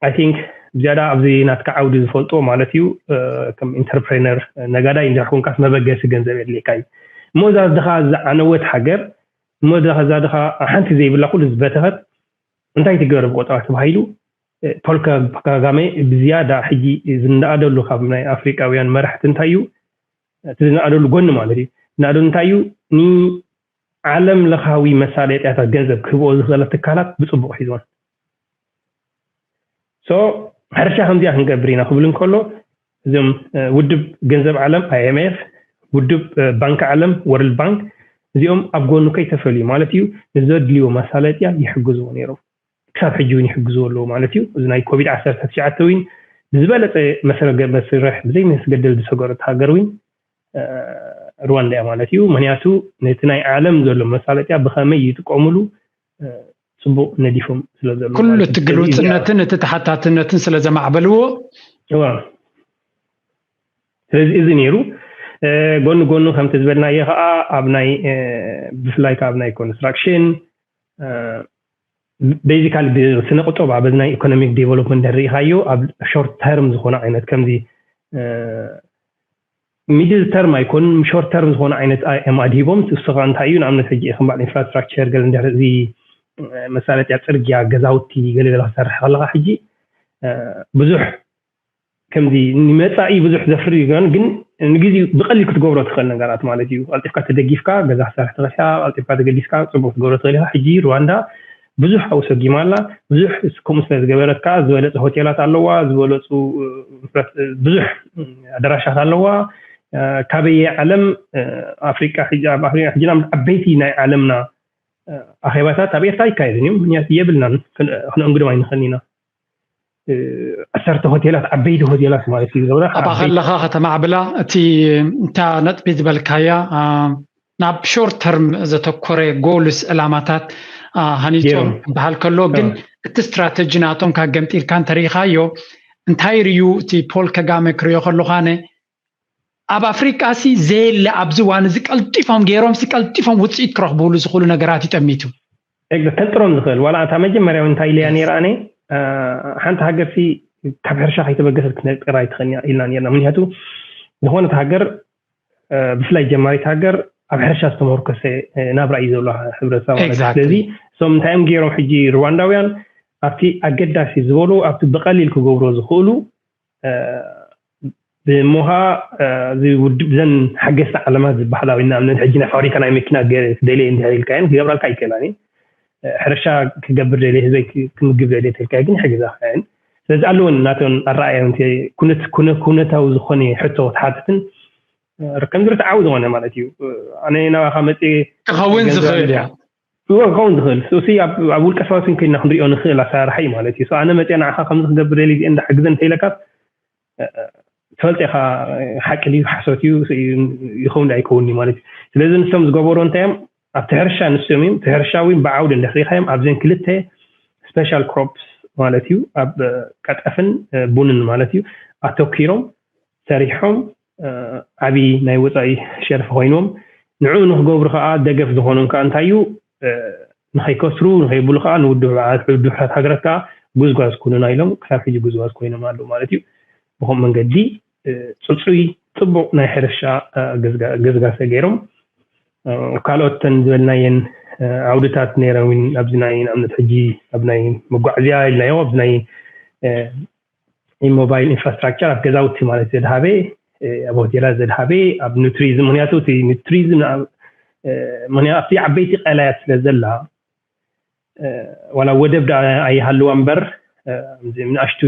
I think ዝያዳ ኣብዚ ናትካ ዓውዲ ዝፈልጦ ማለት እዩ ከም ኢንተርፕሬነር ነጋዳይ እንድሕር ኮንካስ መበገሲ ገንዘብ የድልየካ እዩ። እሞ እዛ ድኻ ዝዓነወት ሃገር እሞ እዛ ድኻ ሓንቲ ዘይብላ ኩሉ ዝበተኸት እንታይ ትገበር ብቆጠባ ተባሂሉ ፖል ካጋሜ ብዝያዳ ሕጂ ዝነኣደሉ ካብ ናይ ኣፍሪቃውያን መራሕቲ እንታይ እዩ እቲ ዝነኣደሉ ጎኒ ማለት እዩ ዝነኣደሉ እንታይ እዩ ንዓለም ለኻዊ መሳለጥያታት ገንዘብ ክህብኦ ዝኽእለ ትካላት ብፅቡቅ ሒዝወን so ሕርሻ ከምዚኣ ክንገብር ኢና ክብል እንከሎ እዞም ውድብ ገንዘብ ዓለም IMF ውድብ ባንክ ዓለም World Bank እዚኦም ኣብ ጎኑ ከይተፈልዩ ማለት እዩ ንዘድልዮ መሳለጥያ ይሕግዝዎ ነይሮም። ክሳብ ሕጂ እውን ይሕግዝዎ ኣለዉ ማለት እዩ። እዚ ናይ ኮቪድ ዓሰርተ ትሽዓተ እውን ብዝበለፀ መስርሕ ብዘይመስገደል ዝሰገረት ሃገር እውን ሩዋንዳ እያ ማለት እዩ። ምክንያቱ ነቲ ናይ ዓለም ዘሎ መሳለጥያ ብኸመይ ይጥቀምሉ ፅቡቅ ነዲፎም ስለ ዘሎ ኩሉ እቲ ግልውፅነትን እቲ ተሓታትነትን ስለ ዘማዕበልዎ ስለዚ እዚ ነይሩ። ጎኒ ጎኑ ከምቲ ዝበልናዮ ከዓ ኣብ ናይ ብፍላይ ከዓ ኣብ ናይ ኮንስትራክሽን basically ስነ ቁጠባ በዚ ናይ ኢኮኖሚክ ዴቨሎፕመንት እንድሕር ርኢኻዮ ኣብ ሾርት ተርም ዝኾነ ዓይነት ከምዚ ሚድል ተርም ኣይኮን ሾርት ተርም ዝኾነ ዓይነት እዮም ኣድሂቦም። እሱ ከዓ እንታይ እዩ ንኣብነት ሕጂ ከም በዓል ኢንፍራስትራክቸር ገለ እንድሕር እዚ መሳለጥያ ፅርግያ ገዛውቲ ገለ ገለ ክሰርሕ ከለካ ሕጂ ብዙሕ ከምዚ ንመፃኢ ብዙሕ ዘፍሪ ይኮን ግን ንግዜኡ ብቀሊል ክትገብሮ ትኽእል ነገራት ማለት እዩ። ቀልጢፍካ ተደጊፍካ ገዛ ክትሰርሕ ትኽእል ኢኻ። ቀልጢፍካ ተገዲስካ ፅቡቅ ክትገብሮ ትኽእል ኢኻ። ሕጂ ሩዋንዳ ብዙሕ ኣብኡ ሰጊማ ኣላ። ብዙሕ ከምኡ ስለ ዝገበረት ከዓ ዝበለፁ ሆቴላት ኣለዋ፣ ዝበለፁ ብዙሕ ኣደራሻት ኣለዋ። ካበየ ዓለም ኣፍሪቃ ሕጂ ኣብ ኣፍሪቃ ሕጂ ናብ ዓበይቲ ናይ ዓለምና ኣኼባታት ኣብ ኤርትራ ይካየድን እዮም። ምክንያቱ የብልናን ክነእንግዶም ኣይንኽእልን ኢና። ዓሰርተ ሆቴላት ዓበይቲ ሆቴላት ማለት እዩ ዝገብራ ኣባ ከለኻ ከተማዕብላ እቲ እንታ ነጥቢ ዝበልካያ ናብ short term ዘተኮረ goals ዕላማታት ሃኒፆም በሃል ከሎ ግን እቲ strategy ናቶም ካብ ገምጢልካ እንተሪኢኻዮ እንታይ ርዩ እቲ ፖል ከጋመ ክሪኦ ከለኳነ ኣብ ኣፍሪቃ ሲ ዘየለ ኣብዚ ዋን እዚ ቀልጢፎም ገይሮም ሲ ቀልጢፎም ውፅኢት ክረኽብሉ ዝኽእሉ ነገራት ይጠሚቱ ከጥሮም ዝኽእል ዋላ እታ መጀመርያ እንታይ ኢለያ ነይራ ኣነ ሓንቲ ሃገር ሲ ካብ ሕርሻ ከይተበገሰት ክትነጥራ ኣይትኽእል ኢልና ነርና ምክንያቱ ዝኾነት ሃገር ብፍላይ ጀማሪት ሃገር ኣብ ሕርሻ ዝተመርኮሰ ናብራ እዩ ዘሎ ሕብረተሰብ ማለት ስለዚ እሶም እንታይ እዮም ገይሮም ሕጂ ሩዋንዳውያን ኣብቲ ኣገዳሲ ዝበሉ ኣብቲ ብቐሊል ክገብሮ ዝኽእሉ ብሞኻ ውድብ ዘን ሓገዝቲ ዓለማት ዝበሃላ ወይ ንኣብነት ሕጂ ናይ ፋብሪካ ናይ መኪና ደልየ እንድሕር ኢልካየን ክገብራልካ ኣይክእላን ሕርሻ ክገብር ደልየ ህዝበይ ክምግብ ደልየ ተልካየ ግን ይሕግዛካየን ስለዚ ኣለወን ናተን ኣረኣየን ኩነታዊ ዝኾነ ሕቶ ክትሓትትን ከም ዝርትዓዊ ዝኾነ ማለት እዩ ኣነ ናባኻ መፅየ ክኸውን ዝኽእል እያ ክኸውን ዝኽእል እሱ ኣብ ውልቀ ሰባት ከይና ክንሪኦ ንኽእል ኣሰራርሓ እዩ ማለት እዩ ኣነ መፅየ ንዓኻ ከምዚ ክገብር ደልየ እዚአን ዳሕግዘን ተይለካስ ትፈልጥ ኢኻ ሓቂ ድዩ ሓሶት እዩ ይኸውን ኣይከውን እዩ ማለት እዩ ስለዚ ንሶም ዝገበሩ እንታይ እዮም ኣብቲ ሕርሻ ንሶም እዮም እቲ ሕርሻ እውን ብዓውዲ እንድሕሪኻዮም ኣብዘን ክልተ special crops ማለት እዩ ኣብ ቀጠፍን ቡንን ማለት እዩ ኣተኪሮም ሰሪሖም ዓብዪ ናይ ወፃኢ ሸርፊ ኮይኖም ንዕኡ ንክገብሩ ከዓ ደገፍ ዝኾኖም ከዓ እንታይ እዩ ንኸይከስሩ ንኸይብሉ ከዓ ንውድብ ሕራት ሃገራት ከዓ ጉዝጓዝ ኩኑና ኢሎም ክሳብ ሕጂ ጉዝጓዝ ኮይኖም ኣለዉ ማለት እዩ ብኸም መንገዲ ፅፁይ ፅቡቕ ናይ ሕርሻ ገዝጋሰ ገይሮም ካልኦት ተን ዝበልናየን ዓውድታት ነይረ እውን ኣብዚ ናይ ንኣብነት ሕጂ ኣብ ናይ መጓዕዝያ ኢልናዮ ኣብዚ ናይ mobile infrastructure ኣብ ገዛውቲ ማለት ዘድሃበ ኣብ ሆቴላት ዘድሃበ ኣብ ቱሪዝም ምክንያቱ እቲ ቱሪዝም ምክንያቱ ኣብቲ ዓበይቲ ቀላያት ስለ ዘላ ዋላ ወደብ ዳ ኣይሃልዋ እምበር ንኣሽቱ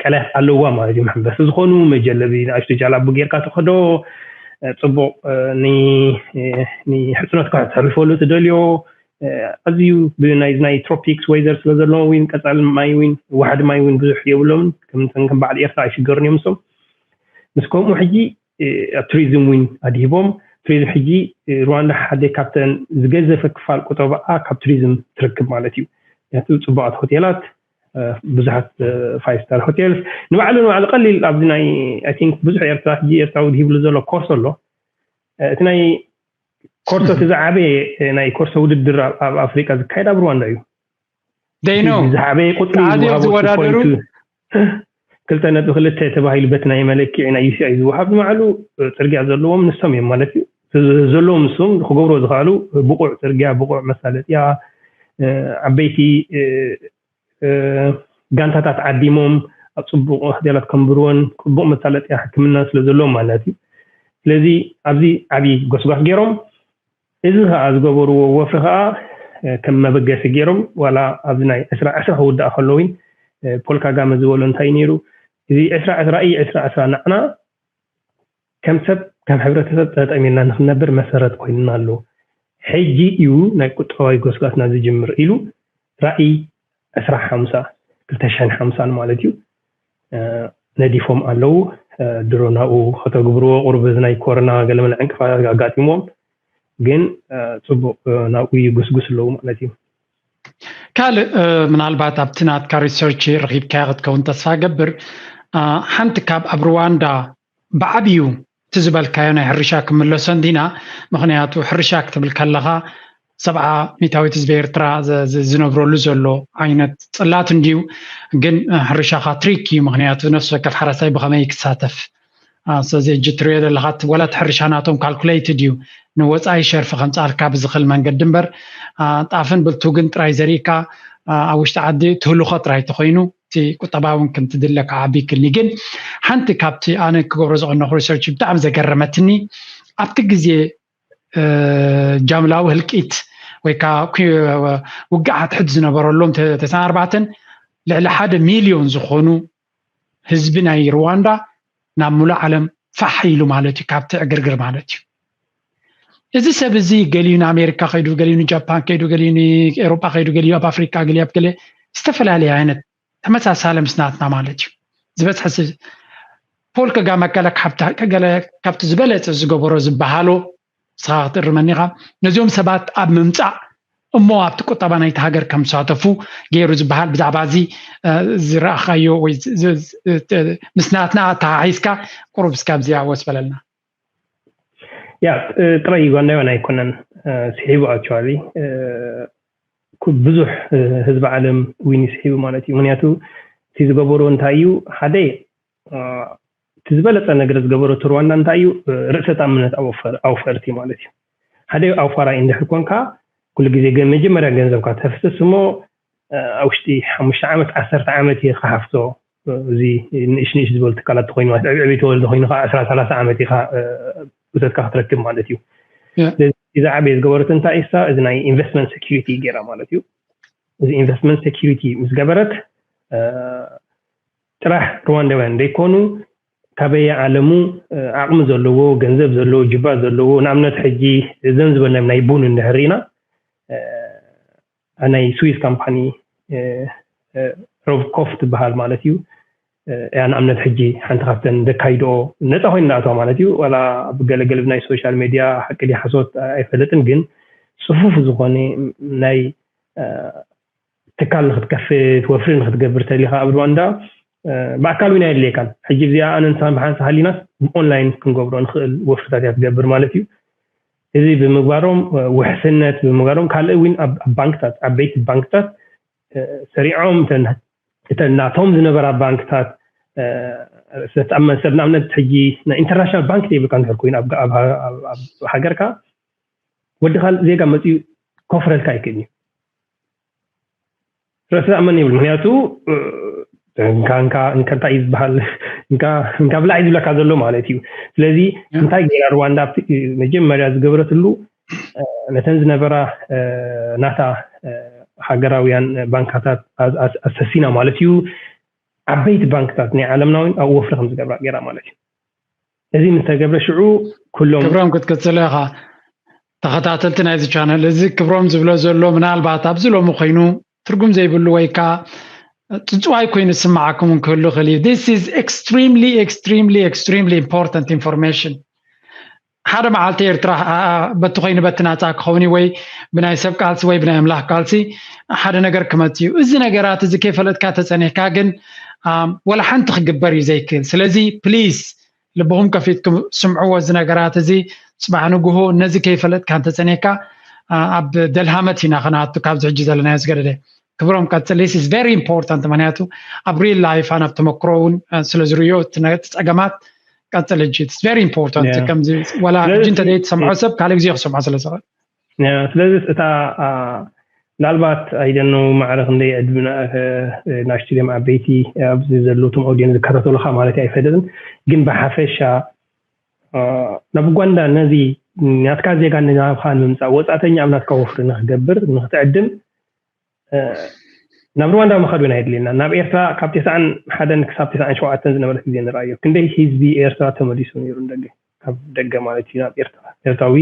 ቀላያት ኣለዋ ማለት እዩ መሐንበሲ ዝኾኑ መጀለቢ ንኣሽቱ ጃላቡ ጌርካ ትኸዶ ፅቡቕ ንሕፅኖትካ ተሕልፈሉ ትደልዮ ኣዝዩ ብናይ ናይ ትሮፒክስ ወይዘር ስለ ዘለዎ ዊን ቀፃል ማይ ዊን ዋሕዲ ማይ ዊን ብዙሕ የብሎምን ከምተን ከም በዓል ኤርትራ ኣይሽገሩን እዮም ሶም ምስ ከምኡ ሕጂ ኣብ ቱሪዝም ዊን ኣድሂቦም ቱሪዝም ሕጂ ሩዋንዳ ሓደ ካብተን ዝገዘፈ ክፋል ቁጠባኣ ካብ ቱሪዝም ትረክብ ማለት እዩ ምክንያቱ ፅቡቃት ሆቴላት ብዙሓት five star hotels ንባዕሉ ንባዕሉ ቀሊል ኣብዚ ናይ I think ብዙሕ ኤርትራ ሕጂ ኤርትራዊ ድሂብሉ ዘሎ ኮርሶ ኣሎ እቲ ናይ ኮርሶ እቲ ዝዓበየ ናይ ኮርሶ ውድድር ኣብ ኣፍሪቃ ዝካየድ ኣብ ሩዋንዳ እዩ ደይኖ ዝዓበየ ቁፅሪ ዝወዳደሩ ክልተ ነጥቢ ክልተ ተባሂሉ በቲ ናይ መለክዒ ናይ UCI ዝወሃብ ንባዕሉ ፅርግያ ዘለዎም ንሶም እዮም ማለት እዩ ዘለዎም ንሶም ክገብሮ ዝኽኣሉ ብቑዕ ፅርግያ ብቑዕ መሳለጥያ ዓበይቲ ጋንታታት ዓዲሞም ኣብ ፅቡቕ ሆቴላት ከንብርዎን ፅቡቕ መሳለጥያ ሕክምና ስለ ዘለዎም ማለት እዩ ስለዚ ኣብዚ ዓብዪ ጎስጓስ ገይሮም እዚ ከዓ ዝገበርዎ ወፍሪ ከዓ ከም መበገሲ ገይሮም ዋላ ኣብዚ ናይ ዕስራ ዕስራ ክውዳእ ከለዊን ፖል ካጋመ ዝበሎ እንታይ ነይሩ እዚ ዕስራ ዕስራ እዩ ዕስራ ዕስራ ንዓና ከም ሰብ ከም ሕብረተሰብ ተጠሚርና ንክንነብር መሰረት ኮይንና ኣሎ ሕጂ እዩ ናይ ቁጠባዊ ጎስጓስና ዝጅምር ኢሉ ራእይ ዕስራ ሓምሳ ክልተ ሽሕን ሓምሳን ማለት እዩ ነዲፎም ኣለዉ ድሮ ናብኡ ከተግብርዎ ቁሩብ እዚ ናይ ኮሮና ገለመለ ዕንቅፋታት ኣጋጢምዎም ግን ፅቡቅ ናብኡ ይጉስጉስ ኣለዉ ማለት እዩ ካልእ ምናልባት ኣብቲ ናትካ research ረኺብካያ ክትከውን ተስፋ ገብር ሓንቲ ካብ ኣብ ሩዋንዳ ብዓብዩ እቲ ዝበልካዮ ናይ ሕርሻ ክምለሶ እንዲና ምክንያቱ ሕርሻ ክትብል ከለኻ ሰብዓ ሚታዊት ህዝቢ ኤርትራ ዝነብረሉ ዘሎ ዓይነት ፅላት እንድዩ ግን ሕርሻኻ ትሪክ እዩ ምክንያቱ ነፍሲ ወከፍ ሓረስታይ ብኸመይ ክሳተፍ ስለዚ እጂ ትሪኦ ዘለካ ወላ እቲ ሕርሻ ናቶም calculated እዩ ንወፃኢ ሸርፊ ከምፃልካ ብዝኽእል መንገዲ እምበር ጣፍን ብልቱግን ጥራይ ዘሪእካ ኣብ ውሽጢ ዓዲ ትህልኾ ጥራይ ተኮይኑ እቲ ቁጠባ እውን ከምቲ ድለካ ዓቢ ክልኒ ግን ሓንቲ ካብቲ ኣነ ክገብሮ ዝቀነኩ research ብጣዕሚ ዘገረመትኒ ኣብቲ ግዜ ጃምላዊ ህልቂት ወይ ከዓ ውግእ ሓድሕድ ዝነበረሎም ተሰዓርባዕተን ልዕሊ ሓደ ሚልዮን ዝኾኑ ህዝቢ ናይ ሩዋንዳ ናብ ሙሉእ ዓለም ፋሕ ኢሉ ማለት እዩ ካብቲ ዕግርግር ማለት እዩ እዚ ሰብ እዚ ገሊዩ ንኣሜሪካ ከይዱ ገሊዩ ንጃፓን ከይዱ ገሊዩ ንኤሮጳ ከይዱ ገሊዩ ኣብ ኣፍሪካ ገሊዩ ኣብ ገለ ዝተፈላለየ ዓይነት ተመሳሳለ ምስ ናትና ማለት እዩ ዝበፅሐ ፖል ከጋመ ገለ ካብቲ ዝበለፀ ዝገበሮ ዝበሃሎ ንስኻ ክትእርመኒ ኢኻ። ነዚኦም ሰባት ኣብ ምምፃእ እሞ ኣብቲ ቁጠባ ናይቲ ሃገር ከም ዝሳተፉ ገይሩ ዝበሃል ብዛዕባ እዚ ዝረኣኻዮ ወይ ምስ ናትና ኣተሓሒዝካ ቁሩብ እስካብ እዚኣ ወስ በለልና። ያ ጥራይ ዩጋንዳውያን ኣይኮነን ስሒቡ ኣክቹዋሊ ብዙሕ ህዝቢ ዓለም ዊኒ ስሒቡ ማለት እዩ። ምክንያቱ እቲ ዝገበሮ እንታይ እዩ? ሓደ እቲ ዝበለፀ ነገር ዝገበረቱ ሩዋንዳ እንታይ እዩ? ርእሰ ተኣማንነት ኣውፈርቲ ማለት እዩ። ሓደ ኣውፋራይ እንድሕር ኮንካ ኩሉ ግዜ መጀመርያ ገንዘብካ ተፍስስ እሞ ኣብ ውሽጢ ሓሙሽተ ዓመት ዓሰርተ ዓመት እየ ክሓፍሶ እዚ ንእሽንእሽ ዝበሉ ትካላት ተኮይኑ ማለት ዕብዕቢ ተወልደ ኮይኑ ከዓ ዕስራ ሰላሳ ዓመት ኢካ ብተትካ ክትረክብ ማለት እዩ። ስለዚ ዝዓበየ ዝገበረት እንታይ እሳ እዚ ናይ ኢንቨስትመንት ሴኪሪቲ ገይራ ማለት እዩ። እዚ ኢንቨስትመንት ሴኪሪቲ ምስ ገበረት ጥራሕ ሩዋንዳውያን ዘይኮኑ ካበየ ዓለሙ ዓቕሚ ዘለዎ ገንዘብ ዘለዎ ጅባ ዘለዎ ንኣብነት ሕጂ እዘን ዝበልና ናይ ቡን እንድሕር ኢና ናይ ስዊስ ካምፓኒ ሮቭኮፍ ትበሃል ማለት እዩ። እያ ንኣብነት ሕጂ ሓንቲ ካብተን ዘካይድኦ ነፃ ኮይኑ ንኣተዋ ማለት እዩ። ዋላ ኣብ ገለገለ ናይ ሶሻል ሜድያ ሓቂ ድዩ ሓሶት ኣይፈልጥን፣ ግን ፅፉፍ ዝኾነ ናይ ትካል ንክትከፍት ወፍሪ ንክትገብር ተሊካ ኣብ ሩዋንዳ ብኣካል እውን ኣየድልየካን። ሕጂ እዚኣ ኣነ ንስኻን ብሓንሳ ሃሊናስ ብኦንላይን ክንገብሮ ንክእል ወፍርታት እያ ትገብር ማለት እዩ። እዚ ብምግባሮም ውሕስነት ብምግባሮም ካልእ እውን ኣብ ባንክታት ዓበይቲ ባንክታት ሰሪዖም እተን ናቶም ዝነበራ ባንክታት ርእሰ ተኣመን ሰብ ንኣብነት ሕጂ ናይ ኢንተርናሽናል ባንክ ዘይብልካ እንድሕር ኮይኑ ኣብ ሃገርካ ወዲ ካልእ ዜጋ መፅኡ ኮፍረልካ ኣይክእልን እዩ። ርእሰ ተኣመን ይብል ምክንያቱ እንካ እንታይ እዩ ዝበሃል እንካ ብላዕ ዝብለካ ዘሎ ማለት እዩ። ስለዚ እንታይ ገይራ ሩዋንዳ መጀመርያ ዝገበረትሉ ነተን ዝነበራ ናታ ሃገራውያን ባንካታት ኣሰሲና ማለት እዩ። ዓበይቲ ባንክታት ናይ ዓለምና እውን ኣብ ወፍሪ ከም ዝገብራ ገይራ ማለት እዩ። እዚ ምስ ተገብረ ሽዑ ኩሎም ክብሮም ክትቅፅል ኢኻ። ተኸታተልቲ ናይዚ ቻነል እዚ ክብሮም ዝብሎ ዘሎ ምናልባት ኣብዚ ሎሚ ኮይኑ ትርጉም ዘይብሉ ወይ ከዓ ፅፅዋይ ኮይኑ ዝስማዓኩም ክህሉ ክእል እዩ። This is extremely extremely extremely important information። ሓደ መዓልቲ ኤርትራ በቲ ኮይኑ በቲ ናፃ ክኸውን ወይ ብናይ ሰብ ቃልሲ ወይ ብናይ ኣምላኽ ቃልሲ ሓደ ነገር ክመፅ እዩ። እዚ ነገራት እዚ ከይፈለጥካ ተፀኒሕካ ግን ወላ ሓንቲ ክግበር እዩ ዘይክእል። ስለዚ ፕሊስ ልብኹም ከፊትኩም ስምዕዎ እዚ ነገራት እዚ። ፅባሕ ንግሆ ነዚ ከይፈለጥካ እንተፀኒሕካ ኣብ ደልሃመት ኢና ከነኣቱ ካብዚ ሕጂ ዘለናዮ ዝገደደ። ክብሮም ቀፅል። This is very important ምክንያቱ ኣብ ሪል ላይፍ ኣነ ኣብ ተመክሮ እውን ስለ ዝርዮ እቲ ነ- እቲ ፀገማት ቀፅል ሕጂ it's very important ከምዚ ወላ ሕጂ እንተ ዘይትሰምዖ ሰብ ካልእ ግዜ ክሰምዖ ስለ ዝኽእል ስለዚ እታ ምናልባት ኣይደኖ ማዕረ ክንደይ ዕድምና ናሽትልዮም ዓበይቲ ኣብዚ ዘለውቶም ኦድየን ዝከታተሉካ ማለት ኣይፈልጥን፣ ግን ብሓፈሻ ናብ ኡጋንዳ ነዚ ናትካ ዜጋ ናብካ ንምምፃእ ወፃእተኛ ኣብ ናትካ ወፍሪ ንክገብር ንክትዕድም ናብ ሩዋንዳ ምኻድ እውን ኣየድልየና። ናብ ኤርትራ ካብ ተስዓን ሓደን ክሳብ ተስዓን ሸውዓተን ዝነበረት ግዜ ንርኣዮ ክንደይ ህዝቢ ኤርትራ ተመሊሱ ነይሩ ንደገ፣ ካብ ደገ ማለት እዩ ናብ ኤርትራ። ኤርትራዊ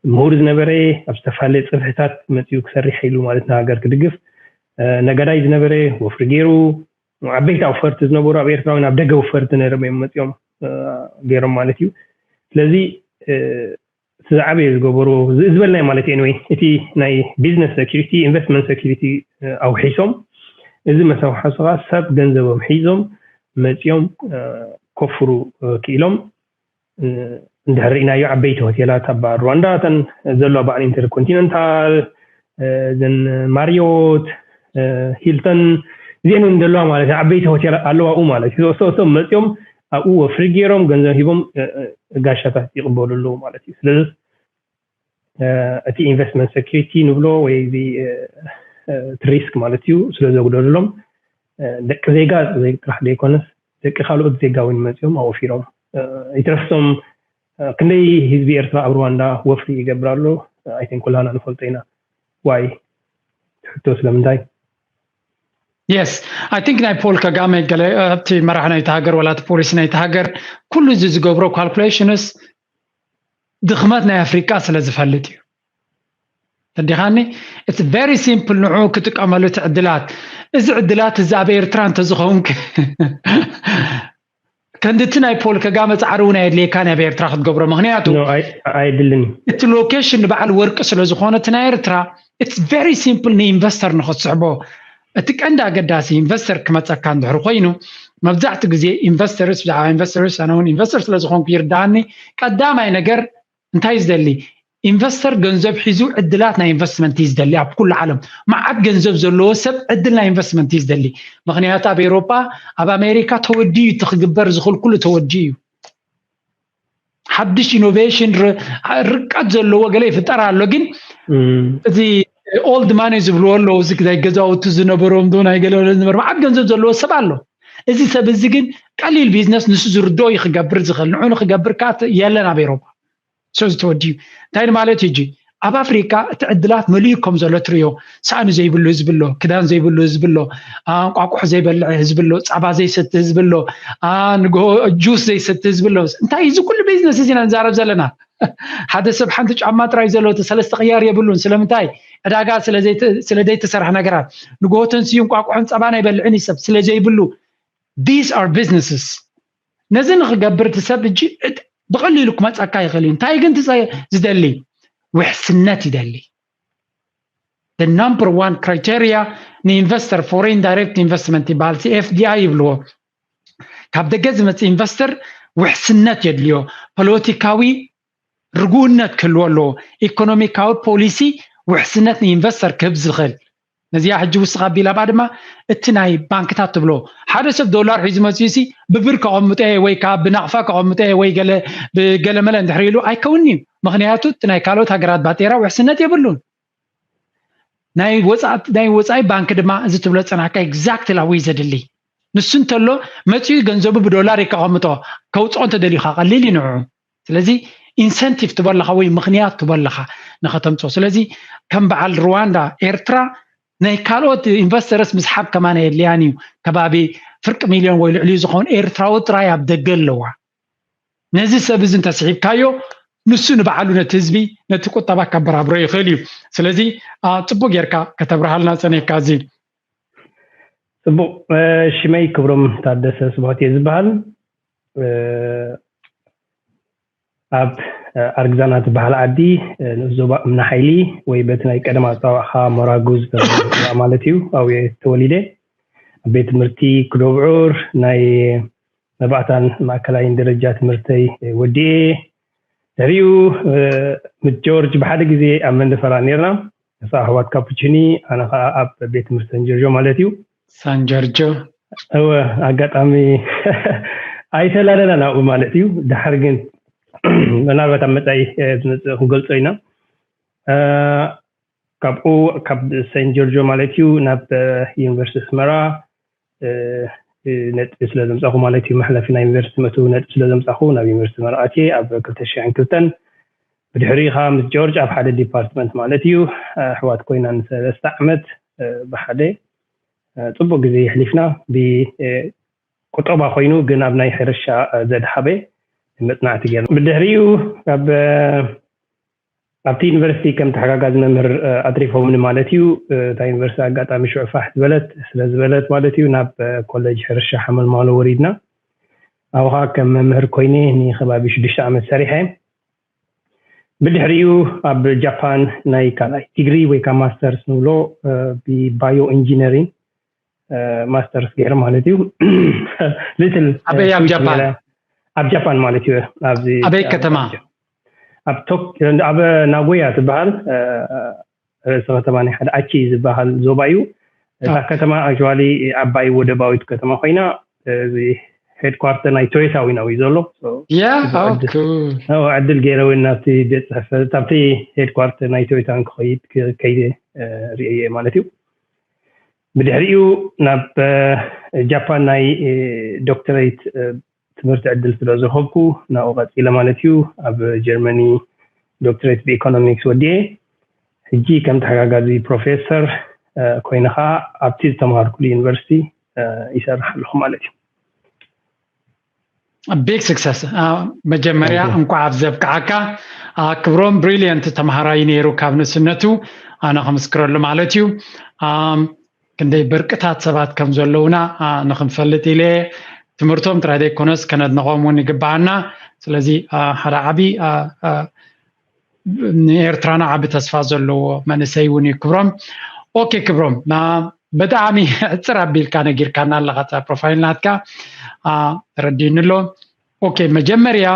ምሁር ዝነበረ ኣብ ዝተፈላለየ ፅፍሕታት መፂኡ ክሰርሕ ኢሉ ማለት ንሃገር ክድግፍ ነጋዳይ ዝነበረ ወፍሪ ገይሩ ዓበይቲ ኣውፈርቲ ዝነበሩ ኣብ ኤርትራ ናብ ደገ ወፈርቲ ነይሮም እዮም መፂኦም ገይሮም ማለት እዩ። ስለዚ እቲ ዝዓበየ ዝገበሩ ዝበልናይ ማለት እዩ። Anyway እቲ ናይ ቢዝነስ ሴኩሪቲ ኢንቨስትመንት ሴኩሪቲ ኣውሒሶም እዚ መሰብ ሓሱኻ ሰብ ገንዘቦም ሒዞም መፂኦም ከፍሩ ክኢሎም እንድሕር ርኢናዮ ዓበይቲ ሆቴላት ኣብ ሩዋንዳ እተን ዘለዋ በዓል ኢንተርኮንቲነንታል እዘን ማሪዮት ሂልተን እዚአን ዘለዋ ማለት እዩ። ዓበይቲ ሆቴላት ኣለዋ ኡ ማለት እዩ። እሶም መፂኦም ኣብኡ ወፍሪ ገይሮም ገንዘብ ሂቦም ጋሻታት ይቕበሉ ኣለዉ ማለት እዩ። ስለዚ እቲ ኢንቨስትመንት ሴኩሪቲ ንብሎ ወይ እዚ እቲ ሪስክ ማለት እዩ ስለ ዘጉደሉሎም ደቂ ዜጋ ጥራሕ ዘይኮነስ ደቂ ካልኦት ዜጋ እውን መፂኦም ኣወፊሮም ይትረፍሶም ክንደይ ህዝቢ ኤርትራ ኣብ ሩዋንዳ ወፍሪ ይገብር ኣሎ። ኣይን ኩላና ንፈልጦ ኢና። ዋይ ትሕቶ ስለምንታይ? የስ ኣይ ቲንክ ናይ ፖል ከጋመ ገለ ኣብቲ መራሕ ናይቲ ሃገር ወላ እቲ ፖሊሲ ናይቲ ሃገር ኩሉ እዚ ዝገብሮ ካልኩሌሽንስ ድኽመት ናይ ኣፍሪቃ ስለ ዝፈልጥ እዩ። ተዲኻኒ እቲ ቨሪ ሲምፕል ንዑ ክጥቀመሉ እቲ ዕድላት እዚ ዕድላት እዚ ኣብ ኤርትራ እንተዝኸውን ከንድቲ ናይ ፖል ከጋመ ፃዕሪ እውን ኣየድልየካ ናይ ኤርትራ ክትገብሮ ምክንያቱ ኣይድልን። እቲ ሎኬሽን ንበዓል ወርቂ ስለዝኮነ እቲ ናይ ኤርትራ it's very simple ንኢንቨስተር ንክትስሕቦ። እቲ ቀንዲ ኣገዳሲ ኢንቨስተር ክመፀካ እንድሕር ኮይኑ፣ መብዛሕትኡ ግዜ ኢንቨስተርስ ብዛዕባ ኢንቨስተርስ ኣነ እውን ኢንቨስተር ስለዝኮንኩ ይርዳኣኒ። ቀዳማይ ነገር እንታይ ዝደሊ? ኢንቨስተር ገንዘብ ሒዙ ዕድላት ናይ ኢንቨስትመንት እዩ ዝደሊ። ኣብ ኩሉ ዓለም መዓት ገንዘብ ዘለዎ ሰብ ዕድል ናይ ኢንቨስትመንት እዩ ዝደሊ። ምክንያቱ ኣብ ኤሮጳ ኣብ ኣሜሪካ ተወዲዩ እቲ ክግበር ዝኽእል ኩሉ ተወዲዩ እዩ። ሓድሽ ኢኖቬሽን ርቀት ዘለዎ ገለ ይፍጠር ኣሎ፣ ግን እዚ ኦልድ ማኒ ዝብልዎ ኣለዉ፣ እዚ ናይ ገዛውቲ ዝነበሮም ዶ ናይ ገለ ዝነበረ መዓት ገንዘብ ዘለዎ ሰብ ኣሎ። እዚ ሰብ እዚ ግን ቀሊል ቢዝነስ ንሱ ዝርድኦ እዩ ክገብር ዝኽእል። ንዑ ንክገብር ከዓ የለን ኣብ ኤሮፓ። ስለዚ ተወዲዩ እንታይ ማለት እዩ? ኣብ ኣፍሪካ እቲ ዕድላት መሊኡ ከም ዘሎ ትሪዮ። ሳእኒ ዘይብሉ ህዝቢ ኣሎ፣ ክዳን ዘይብሉ ህዝቢ ኣሎ፣ እንቋቁሖ ዘይበልዕ ህዝቢ ኣሎ፣ ፃባ ዘይሰቲ ህዝቢ ኣሎ፣ ንግሆ ጁስ ዘይሰቲ ህዝቢ ኣሎ። እንታይ እዚ ኩሉ ቢዝነስ እዚ ኢና ንዛረብ ዘለና? ሓደ ሰብ ሓንቲ ጫማ ጥራይ ዘሎ እቲ ሰለስተ ቅያር የብሉን። ስለምንታይ? ዕዳጋ ስለ ዘይተሰርሐ ነገራት ንግሆ ተንስዩ እንቋቁሖን ጸባን ኣይበልዕን እዩ ሰብ ስለ ዘይብሉ። These are businesses። ነዚ ንክገብር እቲ ሰብ እጂ ብቐሊሉ ክመፀካ ይኽእል እዩ። እንታይ ግን ዝደሊ? ውሕስነት ይደሊ። The number one criteria ንኢንቨስተር ፎሬን ዳይሬክት ኢንቨስትመንት ይበሃል፣ ኤፍ ዲ ኣይ ይብልዎ። ካብ ደገ ዝመፅእ ኢንቨስተር ውሕስነት የድልዮ። ፖለቲካዊ ርጉእነት ክህልዎ ኣለዎ። ኢኮኖሚካዊ ፖሊሲ ውሕስነት ንኢንቨስተር ክህብ ዝኽእል። ነዚኣ ሕጂ ውስኽ ኣቢላ ባ ድማ እቲ ናይ ባንክታት ትብሎ ሓደ ሰብ ዶላር ሒዙ መፅኡ ሲ ብብር ከቐምጦ እየ ወይ ከዓ ብናቕፋ ከቐምጦ እየ ወይ ገለ ብገለመለ እንድሕር ኢሉ ኣይከውንን እዩ። ምክንያቱ እቲ ናይ ካልኦት ሃገራት ባጤራ ውሕስነት የብሉን። ናይ ወፃኢ ባንክ ድማ እዚ ትብሎ ፀናካ ኤግዛክትሊ ኣበይ ዘድሊ ንሱ እንተሎ መፂኡ ገንዘቡ ብዶላር እዩ ከቐምጦ። ከውፅኦ እንተደልዩ ከዓ ቀሊል እዩ ንዑ። ስለዚ ኢንሰንቲቭ ትበለካ ወይ ምክንያት ትበለካ ንከተምፅኦ። ስለዚ ከም በዓል ሩዋንዳ ኤርትራ ናይ ካልኦት ኢንቨስተርስ ምስሓብ ከማን የድልያን እዩ። ከባቢ ፍርቂ ሚልዮን ወይ ልዕሊኡ ዝኸውን ኤርትራዊ ጥራይ ኣብ ደገ ኣለዋ። ነዚ ሰብ እዚ እንተስሒብካዮ ንሱ ንባዕሉ ነቲ ህዝቢ ነቲ ቁጠባ ከበራብሮ ይኽእል እዩ። ስለዚ ጽቡቅ ጌርካ ከተብርሃልና ጸኒሕካ። እዚ ጽቡቅ። ሽመይ ክብሮም ታደሰ ስብሃት እየ ዝበሃል። ኣብ ኣርግዛና ትበሃል ዓዲ ንኡስ ዞባ እምኒ ሓይሊ ወይ በቲ ናይ ቀደም ኣጸዋውዓኻ ሞራጉ ዝተረጎመ ማለት እዩ። ኣብኡ እየ ተወሊደ። ኣብ ቤት ትምህርቲ ክዶብዑር ናይ መባእታን ማእከላይን ደረጃ ትምህርተይ ወዲኤ። ድሕሪኡ ምስ ጆርጅ ብሓደ ግዜ ኣብ መንደፈራ ነርና። ንሳ ኣሕዋት ካፑቺኒ ኣነ ከዓ ኣብ ቤት ትምህርቲ ሰን ጆርጆ ማለት እዩ። ሳን ጆርጆ እወ ኣጋጣሚ ኣይተላለና ናብኡ ማለት እዩ። ድሓር ግን ምናልባት ኣብ መፃኢ ዝመፅእ ክንገልፆ ኢና። ካብኡ ካብ ሰን ጆርጆ ማለት እዩ ናብ ዩኒቨርሲቲ ኣስመራ ነጥቢ ስለ ዘምፃኹ ማለት እዩ። መሕለፊ ናይ ዩኒቨርሲቲ መእተዊ ነጥቢ ስለ ዘምፃኹ ናብ ዩኒቨርሲቲ ኣስመራ ኣትየ ኣብ ክልተ ሽሕን ክልተን። ብድሕሪኡ ከዓ ምስ ጆርጅ ኣብ ሓደ ዲፓርትመንት ማለት እዩ ኣሕዋት ኮይና ንሰለስተ ዓመት ብሓደ ፅቡቅ ግዜ የሕሊፍና። ብቁጠባ ኮይኑ ግን ኣብ ናይ ሕርሻ ዘድሃበ መፅናዕቲ ገይርና። ብድሕሪኡ ኣብ ኣብቲ ዩኒቨርሲቲ ከም ተሓጋጋዚ መምህር ኣትሪፎምኒ ማለት እዩ። እታ ዩኒቨርሲቲ ኣጋጣሚ ሽዑ ፋሕ ዝበለት ስለ ዝበለት ማለት እዩ ናብ ኮሌጅ ሕርሻ ሓመልማሎ ወሪድና። ኣብኡ ከዓ ከም መምህር ኮይነ ንከባቢ ሽዱሽተ ዓመት ሰሪሐ። ብድሕሪኡ ኣብ ጃፓን ናይ ካልኣይ ዲግሪ ወይ ከዓ ማስተርስ ንብሎ ብባዮ ኢንጂነሪንግ ማስተርስ ገይረ ማለት እዩ። ሊትል ኣበይ ኣብ ጃፓን? ኣብ ጃፓን ማለት እዩ። ኣብዚ ኣበይ ከተማ? ኣብ ቶክ ኣብ ናጎያ ትበሃል ርእሲ ከተማ ናይ ሓደ ኣቺ ዝበሃል ዞባ እዩ። እታ ከተማ ኣክቹዋሊ ዓባይ ወደባዊት ከተማ ኮይና እዚ ሄድኳርተር ናይ ቶዮታ ዊናዊ ዘሎ ያ ዕድል ገይረ እውን ናብቲ ቤት ፅሕፈት ኣብቲ ሄድኳርተር ናይ ቶዮታ ክኸይድ ከይደ ርእየ ማለት እዩ። ብድሕሪኡ ናብ ጃፓን ናይ ዶክተሬት ትምህርቲ ዕድል ስለ ዝረኸብኩ ናብኡ ቀፂለ ማለት እዩ። ኣብ ጀርመኒ ዶክተሬት ብኢኮኖሚክስ ወዲኤ ሕጂ ከም ተሓጋጋዚ ፕሮፌሰር ኮይነ ከዓ ኣብቲ ዝተምሃርኩሉ ዩኒቨርሲቲ ይሰርሕ ኣለኹ ማለት እዩ። ቢግ ስክሰስ። መጀመርያ እንኳዕ ኣብዚ ዘብቅዓካ። ክብሮም ብሪሊየንት ተምሃራይ ነይሩ ካብ ንእስነቱ፣ ኣነ ክምስክረሉ ማለት እዩ። ክንደይ ብርቅታት ሰባት ከም ዘለውና ንክንፈልጥ ኢለ ትምህርቶም ጥራይ ዘይኮነስ ከነድንቖም እውን ይግባኣና። ስለዚ ሓደ ዓቢ ንኤርትራና ዓቢ ተስፋ ዘለዎ መንእሰይ እውን እዩ ክብሮም። ኦኬ ክብሮም፣ ብጣዕሚ ሕጽር ኣቢልካ ነጊርካና ኣለኻ። ፕሮፋይል ናትካ ተረዲኡኒ ኣሎ። ኦኬ፣ መጀመርያ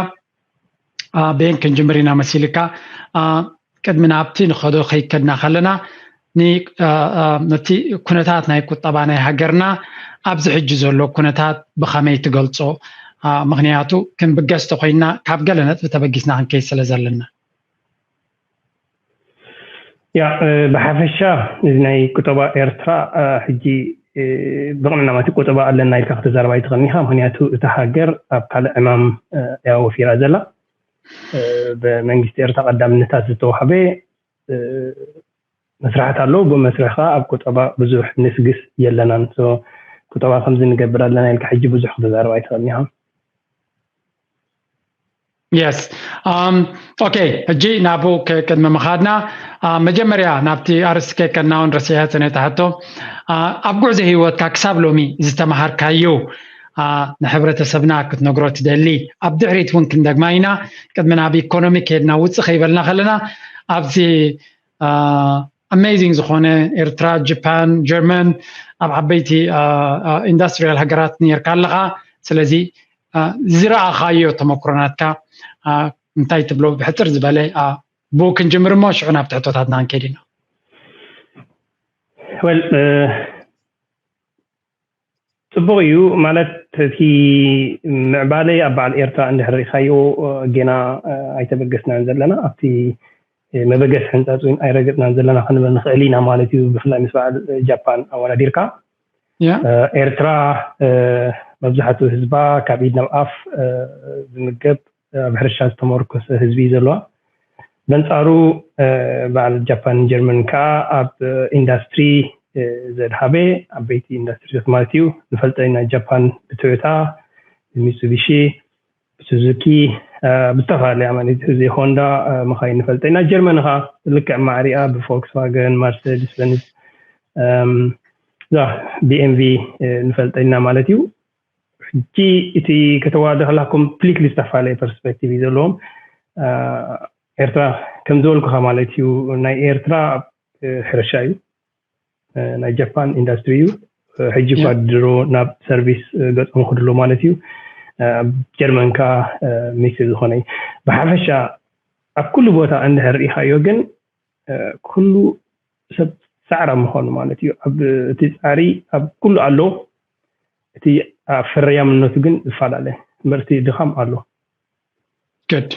በየን ክንጅምር ኢና መሲልካ? ቅድሚ ናብቲ ንኸዶ ከይከድና ከለና ነቲ ኩነታት ናይ ቁጠባ ናይ ሃገርና ኣብዚ ሕጂ ዘሎ ኩነታት ብኸመይ ትገልጾ? ምኽንያቱ ክንብገስ ተኮይና ካብ ገለ ነጥቢ ተበጊስና ክንከይድ ስለ ዘለና። ያ ብሓፈሻ እዚ ናይ ቁጠባ ኤርትራ ሕጂ ብቕንዕና ማለት ቁጠባ ኣለና ኢልካ ክትዛረብ ኣይትኽእልን ኢኻ። ምኽንያቱ እታ ሃገር ኣብ ካልእ ዕማም እያ ወፊራ ዘላ። ብመንግስቲ ኤርትራ ቀዳምነታት ዝተዋህበ መስራሕት ኣለዉ። ብመስርሕ ከዓ ኣብ ቁጠባ ብዙሕ ንስግስ የለናን። ቁጠባ ከምዚ ንገብር ኣለና ኢልካ ሕጂ ብዙሕ ክትዛረብ ኣይትኽእልን ኢኻ። የስ ኦኬ። ሕጂ ናብኡ ቅድሚ ምኻድና መጀመርያ ናብቲ ኣርስቲ ከይከድና እውን ረሲዐ ጽኔታ ሕቶ ኣብ ጉዕዞ ህይወትካ ክሳብ ሎሚ ዝተመሃርካዮ ንሕብረተሰብና ክትነግሮ ትደሊ? ኣብ ድሕሪት እውን ክንደግማ ኢና። ቅድሚ ናብ ኢኮኖሚ ከይድና ውፅእ ከይበልና ከለና ኣብዚ ኣሜዚንግ ዝኾነ ኤርትራ፣ ጃፓን፣ ጀርመን ኣብ ዓበይቲ ኢንዱስትሪያል ሃገራት ነርካ ኣለኻ። ስለዚ ዝረኣኻዮ ተመክሮናትካ እንታይ ትብሎ? ብሕፅር ዝበለ ብኡ ክንጅምር እሞ ሽዑ ናብ ትሕቶታትና ክንከይድ ኢና። ወል ጽቡቕ እዩ ማለት እቲ ምዕባለይ ኣብ በዓል ኤርትራ እንድሕር ርኢኻዮ ጌና ኣይተበገስናን ዘለና ኣብቲ መበገስ ሕንጻጽ እውን ኣይረገጽናን ዘለና ክንብል ንኽእል ኢና ማለት እዩ። ብፍላይ ምስ በዓል ጃፓን ኣወዳዲርካ ኤርትራ መብዛሕትኡ ህዝባ ካብ ኢድ ናብ ኣፍ ዝምገብ ኣብ ሕርሻ ዝተመርኮሰ ህዝቢ እዩ ዘለዋ። በንጻሩ በዓል ጃፓን ጀርመን ከዓ ኣብ ኢንዳስትሪ ዘድሃበ ዓበይቲ ኢንዳስትሪታት ማለት እዩ። ንፈልጠ ኢና ጃፓን ብቶዮታ፣ ብሚትሱቢሺ፣ ብሱዙኪ ብዝተፈላለየ ማለት እዚ ሆንዳ መኻይን ንፈልጠ ኢና። ጀርመን ከዓ ልክዕ ማዕሪኣ ብፎልክስዋገን፣ ማርሴዲስ በንዝ፣ እዛ ቢኤምቪ ንፈልጠ ኢና ማለት እዩ። ሕጂ እቲ ከተዋደ ከላ ኮምፕሊትሊ ዝተፈላለየ ፐርስፔክቲቭ እዩ ዘለዎም። ኤርትራ ከም ዝበልኩኻ ማለት እዩ ናይ ኤርትራ ሕርሻ እዩ፣ ናይ ጃፓን ኢንዳስትሪ እዩ። ሕጂ እኳ ድሮ ናብ ሰርቪስ ገጾም ክድሎ ማለት እዩ። ኣብ ጀርመን ከ ሚክስ ዝኾነ እዩ። ብሓፈሻ ኣብ ኩሉ ቦታ እንድሕር ርኢኻዮ ግን ኩሉ ሰብ ጻዕራም ምዃኑ ማለት እዩ። ኣብ እቲ ጻዕሪ ኣብ ኩሉ ኣሎ። እቲ ኣብ ፍርያምነቱ ግን ዝፈላለ እምበር እቲ ድኻም ኣሎ። ግድ